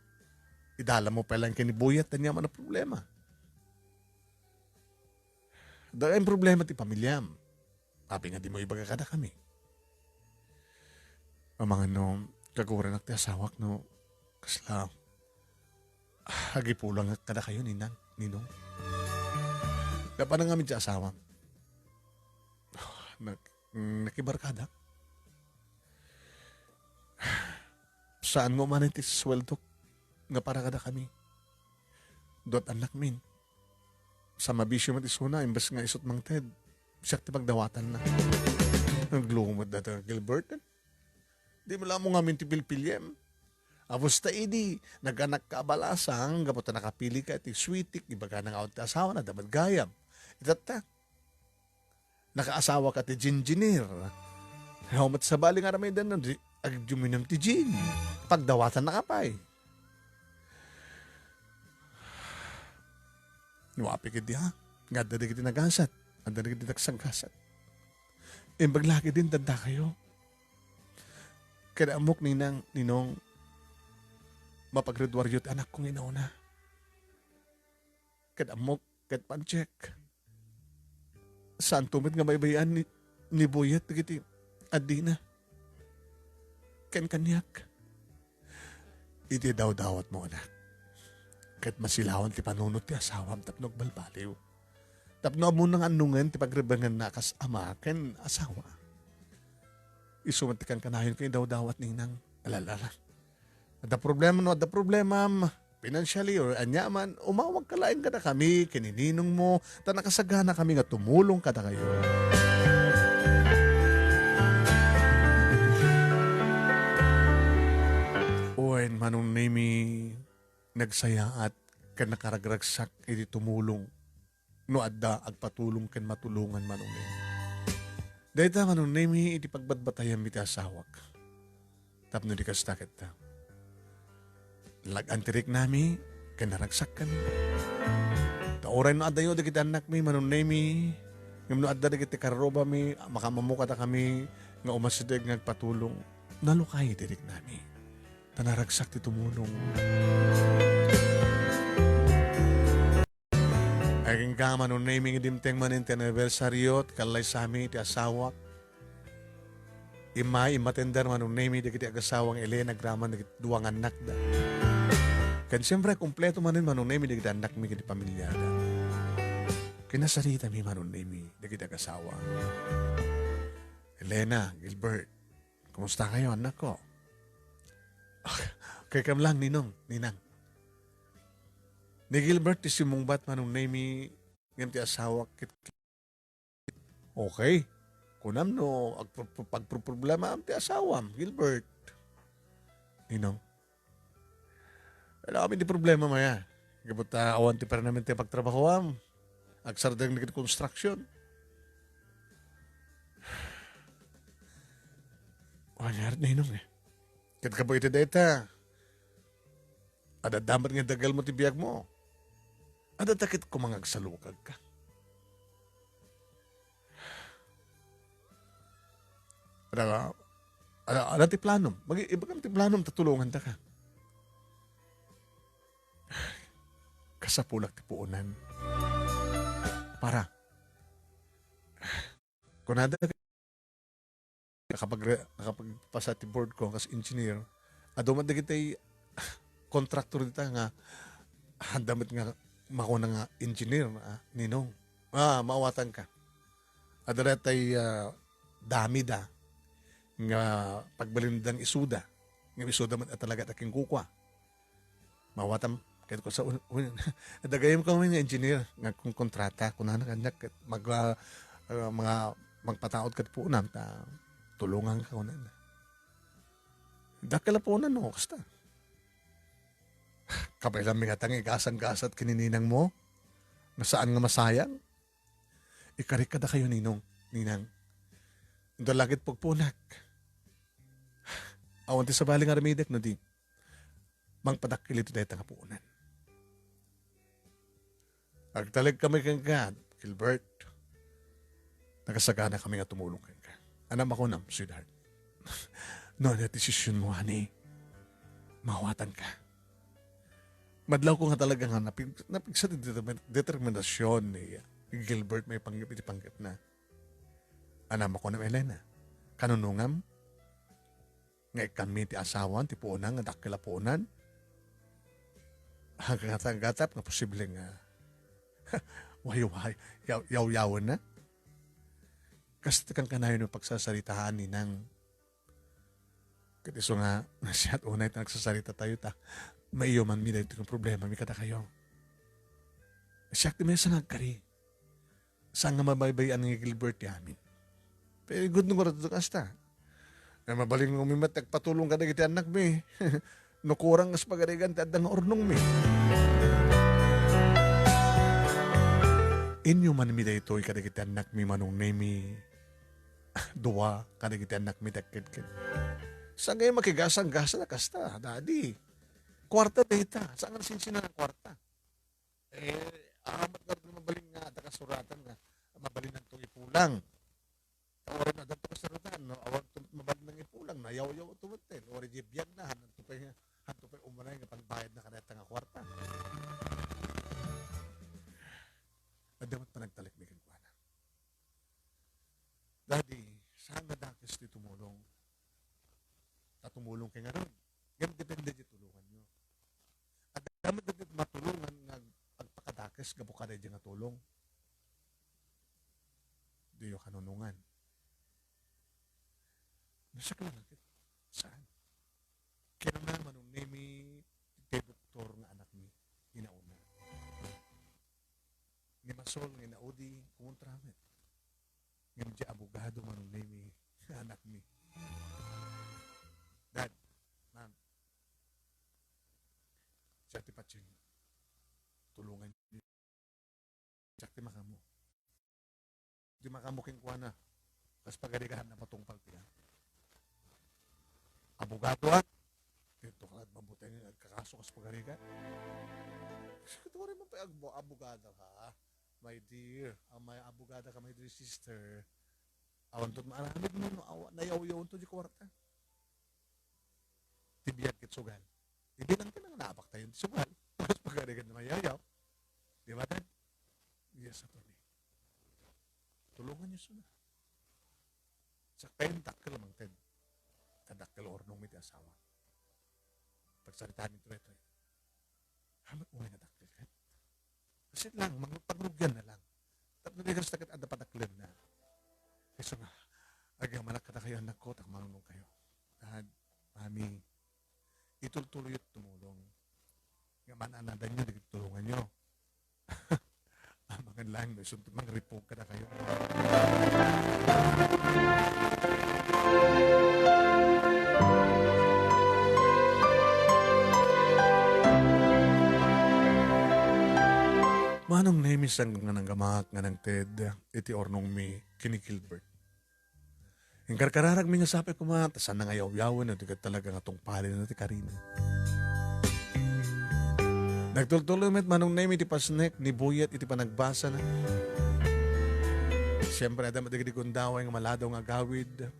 idalan mo pay laeng ken ni Buyet, ania man a problema. Dagiti problema ti pamiliam. Apay nga, dimo ibaga kadakami. Amangan no, kaguranak ti asawak no, kasla, ah, agipulangak kadakayo, Ninang, Ninong. Napanang amin ti asawam. Nak-, nakibarkadak. Saan nga umanay ti suweldok nga para kadakami. Duat annakmin. Sa mabisyo met isuna, imbes nga isu't mangted, siak ti pagdawatanna. Naglumo met dayta nga Gilbert. Di mo la ammo ngamin ti pilpiliem. Apos ta idi, naganak ka a balasang, gapu ta nakapili ka ti sweetie, ibagana nga awan ti asawa, nadamag gayam. Itatta, nakaasawaka ti jinjinir. Awan met sabali nga aramiden, no, di, agduminem ti jin. Pagdawatannaka pay. Nuapi ketdi, ha? Nga adda dagiti nagasat, adda dagiti nagsaggasat. Imbag la ketdin, adda kayo. Ket ammok, Ninang, Ninong, mapagriduaryo ti anakko nga inauna. Ket ammok, ket Panchek, saanto met nga baybay-an ni, ni Buyet dagiti addina ken kaniak. Iti dawdawatmo, anak, ket masilawan ti panunot ti asawam tapno agbalbaliw. Tapno ammona nga annongen ti pagrebengenna a kas ama ken asawa. Isu met ti kankanayon ken idawdawat, Ninang. Alala. Adda problema no adda problemam, financially or aniaman, umawag ka laeng kadakami ken ni ninongmo, ta nakasaganakami nga tumulong kadakayo. Wen, Manong Nemi, nagsayaat ken nakaragragsak iti tumulong no adda agpatulong ken matulongan, Manong Nemi. Dayta, Manong Nemi, iti pagbatbatayam iti asawak. Tapno di kasta ketta, nag-an ti riknami ken naragsakkami. Ta uray no addayo dagiti annakmi, Manong Nemi, ngem no adda dagiti karrubami, makamammo kadakami nga umasideg nga agpatulong, nalukay ti riknami. Ta naragsak ti tumulong. Ay, Inka, Manong Nemy, nga dimteng manen ti anibersaryo ti kallaysami ti asawak. Immay, immatender, Manong Nemy, dagiti agasawang Elena agraman dagiti dua nga annakda. Ken siempre, kompleto manen, Manong Nemy, dagiti annakmi ken ti pamilyada. Kinasaritami, Manong Nemy, dagiti agasawa. Elena, Gilbert, kumusta kayo, annakko? Okay kam lang, Ninong, Ninang. Ni Gilbert ti simmungbat, Manong Nemy, ngem ti asawak ket okay. Kunam no agpro-, agproproblemaam ti asawam, Gilbert. Ninong. Wala kami ti problema, maya. Gapu ta awan ti permanente a pagtrabahoam. Agsardeng dagiti construction. Ania ket, Ninong, eh. Ket gapu iti dayta, adda met nga idagalmo ti biagmo. Adda ta ket koma nga agsalukagka. Ada, ada, ada ti planom. Magi-, ibagam ti planom ta tulongandaka. Kasapulak ti puonan. Para. Kunada, nakapagre-, nakapagpasa ti board ko kas engineer. Adu met dagiti kontraktor dita nga adda met nga makuna nga engineer, ah, Ninong. Ah, maawatanka. Adda daytay, ah, dami da nga pagbalin dang isuda. Nga isuda met a talaga ta kingkukua. Mawatam, ket ko sa un-, un-, adda gayam kami nga engineer nga kon-, kontrata, kunana kaniak, ket mag-, ah, ah, mga magpataud ket puonam ta tulonganka, kunana. Dakkel a puonan, no, kasta. Kabaelanmi ngata nga igasang-gasat ken ni ninangmo, nga saan nga masayang. Ikarik kadakayo, Ninong, Ninang. Inton la ket pugponak. Awan ti sabali nga aramidek no di mangpadakkel iti dayta nga puonan. Agtalek kami kenka, Gilbert. Nakasagana kami nga tumulong kenka. Ania makunam, sweetheart? No, ania ti desisionmo, honey? Mawatanka. Madlawko nga talaga nga napig-, napigsa ti determin-, determinasyon ni Gilbert maipanggep iti panggepna. Ania makunam, Elena? Kanunongam nga ikkanmi ti asawan, ti puonan nga dakkel a puonan? Aggatap-gatap nga posible nga wayway-, yaw-, yawyawenna? Kasta ti kankanayon nga pagsasaritaan, Ninang. Ket isu nga, nasayaat unay ta nagsasaritatayo ta maiyumanmi daytoy nga problemami kadakayo. Siak ti maysa nga agkari. Saan nga mabaybay-an ni Gilbert ti amin? Pero good no kasta. Nga mabalin nga umimat agpatulong kadagiti annakmi. No kurang kas pagarigan ti adda nga urnongmi. Inyumanmi daytoy kadagiti annakmi, Manong Nemy. Dua kadagiti annakmi ti agkedked. Saan nga makigasang-gasa a kasta, Daddy? Kuarta dayta. Saan nga sinsinan a kuarta? Eh, amat nga mabalin nga adda kasuratan nga mabalinanto nga ipulang. Awan addanto kasuratan, no? Awan to mabalin nga ipulang, nayawyaw to metten. Uray diay biagna, hanto pay, hanto pay umanay nga pangbayadna kadayta nga kuarta. Adda met panagtalekmi kenkuana. Daddy, saan nga dakes ti tumulong? Ta tumulongkay ngarud. Ngem depende ti tulonganyo. Adda met dagiti matulongan nga ag-, agpakadakes gapu kadaydi nga tulong. Diyo kanunongan. Nasaklang ket saan? Kinuna, Manong Nemy, ti doktor nga anakmi, inauna. Ni Masol nga inaudi, kumontra met. Ngem diay abogado, Manong Nemy, anakmi. Dad, Ma'am, siak ti patien. Tulongan Siak ti makamo. Ti makamo kenkuana. Kas pagarigan, napatungpal ti, ah, abogado, ah. Ito ka, mabuteng nga agkakaso kas pagarigan. Siguro man pay agbo-, abogada ka, ah, my dear. Ah, may abogada ka, my dear sister. Awan to maaramid mo, no, awa, nayawyaw to di kuwarta. Ti biag ket sugal. Ibilangta nga naapaktayon ti sugal. Tapos pagarigan na mayayaw. Di ba, Dad? Sa tuni. Tulungan niyo suna. Sa kayon dakkel, Mang Ted. Kadakkel urnong mi ti asawa. Pagsaritaan mi toy-toy. Hamat mo nga dakkel ket. Kasi lang, mang-, pagrugian na lang. Tapno di kasta ket adda padaklen na. Kaysa nga, agyamanak kadakayo, anakko, ta manunong kayo. Dad, mami, itultuloy tumulong. Nga man-anadan niyo, di tulungan niyo. Amangan lang, no, isunod, mangripog kadakayo. Manong Nemi, saan nga nanggamak nga nangted iti urnong mi ken ni Gilbert? Inkarkararagmi nga sapay koma, ta saan nga yawyawen, no, di ket talaga nga tungpalen ti karina. Nagtultuloy met Manong Nemi ti pasnek ni Buyet iti panagbasana. Siempre, adda met dagiti gundaway nga maladaw nga agawid,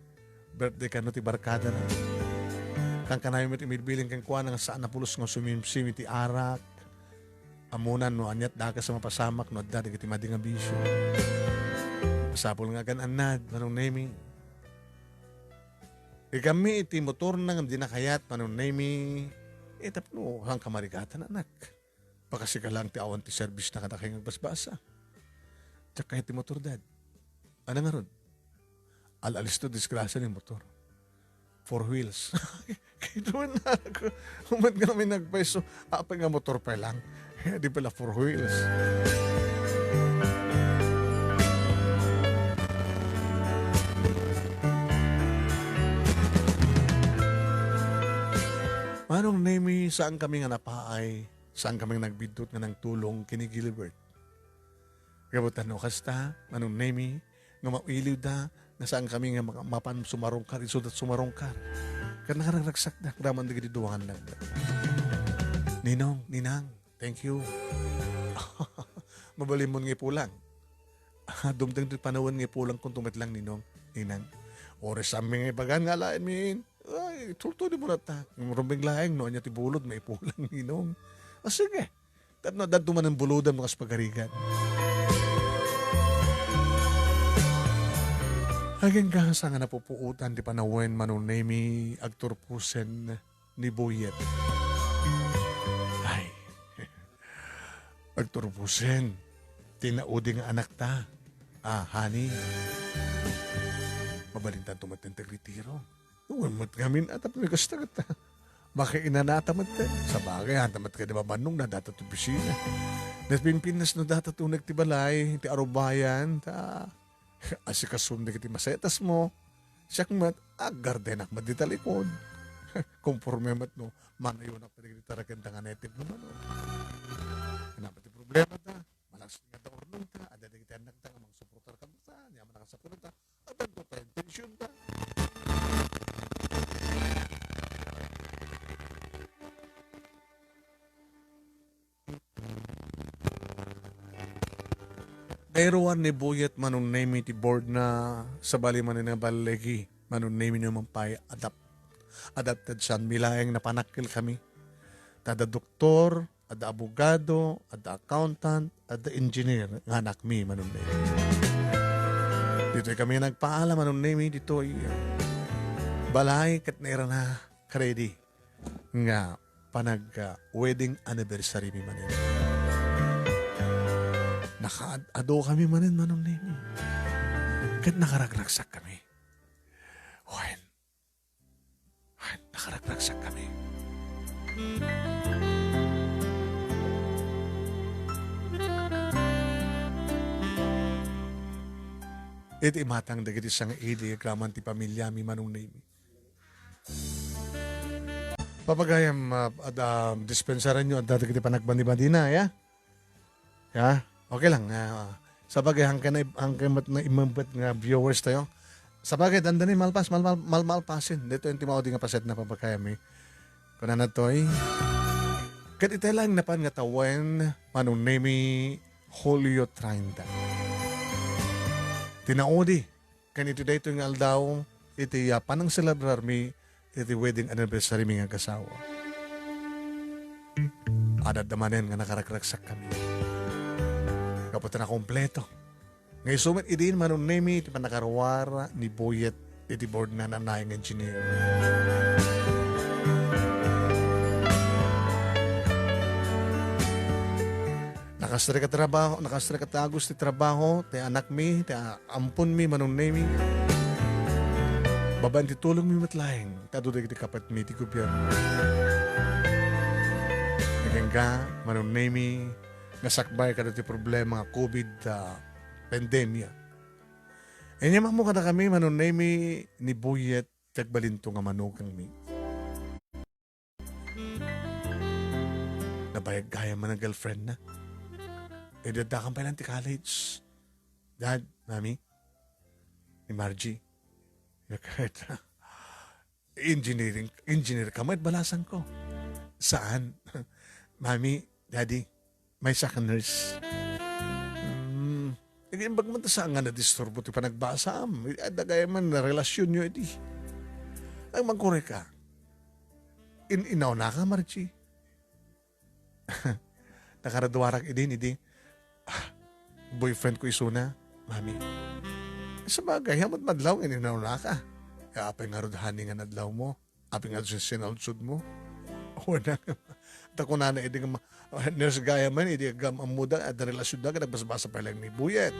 birthday kano ti barkadana. Kankanayon met imbilbiling kenkuana nga saan a pulos nga sumimsim iti arak, Ammona no aniat dakes a mapasamak no adda dagiti madi nga bisio. Masapul nga agan-annad, Manong Nemi. Igammi iti motorna ngem dina kayat, Manong Nemi. Eh, tapno saan ka marigatan, anak? Pakasika lang ti awan ti serbisna kadakayo nga agbasbasa. Diak kayat ti motor, Dad. Ano ngarud? Al-alis to, disgrasya ni motor. Four wheels. Kay doon na ako. Umat nga may nagpaiso. Apay nga motor pa lang. Di pala four wheels. Manong Nemi, saan kami nga napaay? Saan kami nga nagbiddut nga nangtulong kini Gilbert? Gapu ta no kasta, Manong Nemi, nga mailiwda, nga saan kami nga maka-, mapan sumarungkar, isudat sumarungkar. Ket nakaragragsakda, agraman dagiti duangan lang. Ninong, Ninang, thank you. Mabalinmon nga ipulang. Ah, dumteng ti panawen nga ipulang kunto met lang, Ninong, Ninang. Ores ammi nga ibagan nga alaen min. Ay, tultuli mo na ta. Rumbeng laeng, no, anya ti bulod, maipulang, Ninong. Ah, sige. Tapno adda manen buludan, mga pagarigan. Agingga sa nga napupuotan ti panawen, Manong Nemi, agturposen ni Buyet. Ay, agturposen ti naudi nga anakta. Ah, honey. Mabalintanto met ti agritiro. Wen met ngamin, atap ni kasta ket. Makainanata met ket. Sabagay, anta met ket di mamannong na data to opisina. Nas Pilipinas no data to nagti balay, ti arubayan, ta asikasom dagiti masetas mo. Siak met, aggardenak met dita likod. Konforme met no, manayonak pa dagiti tarakenta nga native no manok. Ano pa ti problema ta? Malaksid nga adda urnongta, adda dagiti annakta nga mangsuportar kenka, ania man a kasapulanna, addanto ta intensionta. Nairuar ni Buyet Manong Nemi ti board na sabali manen nga balligi, Manong Nemi no man pay adapt-, adapted san milaeng napanakkel kami. Tada doktor, adda abogado, adda accountant, adda engineer nga anakmi, Manong Nemi. Ditoy kami nagpaala, Manong Nemi, ditoy, uh, balay ket nairana ready nga panag, uh, wedding anniversary mi manen. Nakaad-ado kami manen, Manong Nemi. Ket nakaragragsak kami. Wen, Ay, nakaragragsak kami. Iti imatang dagiti sangaili agraman ti pamiliami, Manong Nemi. Papagayam, ah, ad-, ah, dispensaran nyo, adda dagiti panagbanibadina, ya? Ya? Okay lang. Ah, sabagay, hangkan na, hangkan met na imembet nga viewers tayo. Sabagay, dandani malpas, mal-, mal-, mal-, malpasin. Dito yung timaudi nga paset na papakayami. Kunana toy. Ket itay lang napan nga tawen, Manong Nemi, Hulyo treinta. Tinaudi, ken iti daytoy nga aldaw, iti, ah, panangselebrar mi iti wedding anniversary mi nga agasawa. Adda manen nga nakaragragsak kami. Gapu ta nakompleto. Nga isu met idin, Manong Nemy, ti pannakaruar ni Buyet iti board na nanay nga engineer. Nakastrek a trabaho, nakastrek a tagus ti trabaho, ti anakmi, ti a-, amponmi, Manong Nemy. Babaen ti tulongmi met laeng, ta adu dagiti kapatmi ti gobyerno. Agingga, Manong Nemy, nga sakbay kadagiti problema nga covid, ah, pandemia. Inyam ammo kadakami, Manong Nemy, ni Buyet, ti agbalinto nga manugangmi. Nabayag gayam man a girlfriend na. Idi addakam pay laeng ti college. Dad, Mami, ni Margie. Engineering, engineer ka met, balasangko. Saan? Mami, Daddy, maysa ka nurse. Hmm. Nag-imbag man ta saan nga nadisturbo ti panagbasam. Adda gayam man a relasionyo idi. Nagmangkuray ka. In-, inawnaka, Margie? Nakaraduarak idin, idi, ah, boyfriend ko isuna, Mami. Sabagay, ammom met madlaw nga inawnaka. Kaya apay ngarud, honey, nga nadlawmo? Apay ngarud sin-, sinalsodmo? Wen a, ta kunana idi nga ma-, nurse gayam man, idi agam-, ammoda, adda relasionda, ket nagbasbasa pay laeng ni Buyet.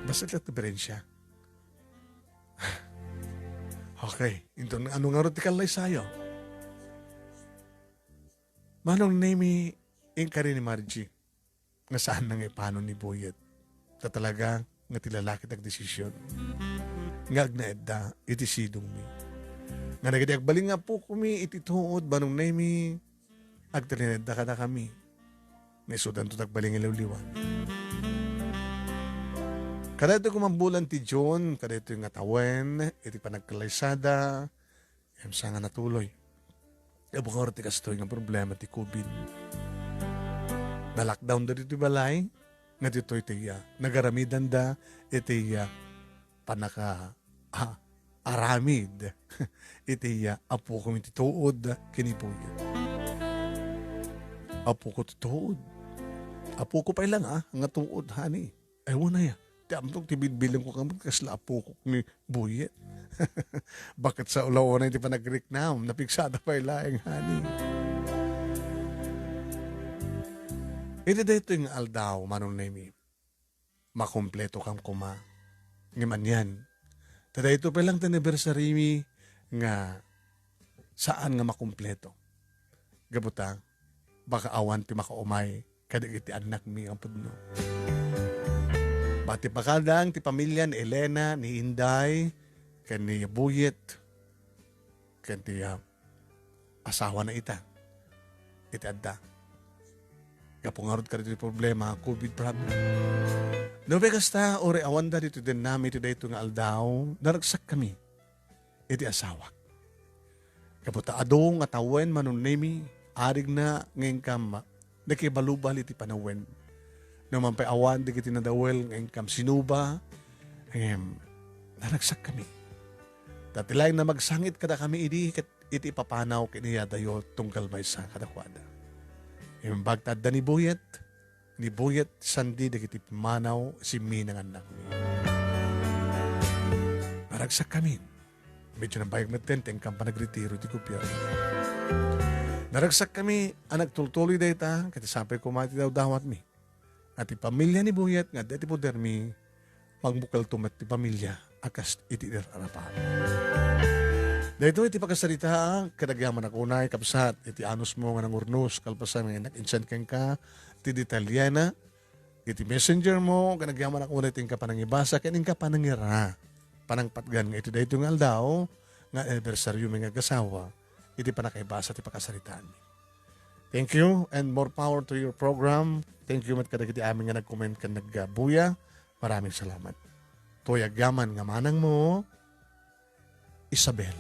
Basta ket diferensya. Okay, inton ano ngarud ti kallaysayo? Manong Nemy, inkari ni Margie nga saan na nga ipano ni Buyet. Ta talaga nga ti lalaki ti agdesisyon nga agnaedda iti sidongmi. Nga dagiti agbalin nga appokomi iti tuod, Manong Nemy, agtalinaedda kadakami. Nga isudanto ti agbalin nga liwliwa. Kadaytoy koma bulan ti June, kadaytoy nga tawen, iti panagkallaysada, ngem saan nga natuloy. Gapu ngarud ti kastoy nga problema ti covid. Na-lockdown da ditoy balay, nga ditoy ti, ah, nagaramidanda iti, ah, panaka-, ah, aramid iti, ah, appokomi ti tuod ken ni Buyet. Appoko ti tuod. Appoko pay laeng, ah, nga tuod, honey. Ay, wen aya. Ti amok ti bilbilenko, ket kasla appokok ni Buyet. Baket sa ulaw unay ti panagriknam, napigsada pay laeng, honey. Iti daytoy nga aldaw, Manong Nemy, makumpletokam koma. Ngem anian, ta daytoy pay laeng ti anniversary-mi nga saan nga makumpleto. Gapu ta, baka awan ti makaumay kadagiti annakmi nga pudno. Bati pakadang ti pamilya ni Elena, ni Inday, ken ni Buyet, ken ti, ah, asawana ita. Iti adda. Gapu ngarud kadagiti problema, covid problem. No, kasta, uray awanda ditoy dennami iti daytoy nga aldaw, naragsakkami iti asawak. Gapu ta adu nga tawen, Manong Nemy, arigna nga inkam nakibalubal iti panawen. No man pay awan dagiti nadawel nga inkam sinuba, ngem naragsakkami. Ta ti laeng nga magsangit kadakami idi ket iti ipapanaw ken iyadayo tunggal maysa kadakuada. Imbag ta adda ni Buyet, ni Buyet sandi dagiti pumanaw, simminang annakmi. Naragsakkami. Medyo nabayag metten ti inkam panagretiro ti gobyerno. Naragsakkami a nagtultuloy dayta, ket sapay koma ti dawdawatmi. Nga ti pamilia ni Buyet nga adda iti podermi, magbukelto met ti pamilia a kas iti irarapaw. Daytoy ti pakasaritaa, ket agyamanak unay, kabsat, iti anusmo nga nangurnos, kalpasan nga inak-insend kenka ti detalyena iti messenger mo, ket agyamanak unay ti inka panangibasa, ket inka panangira, panangpatgan nga iti daytoy nga aldaw, nga anibersaryomi nga agasawa, iti panakaibasa ti pakasaritaanmi. Thank you and more power to your program. Thank you met kadagiti amin nga nag-comment ken nagbuya. Maraming salamat. Toy agyaman nga manangmo, Isabel.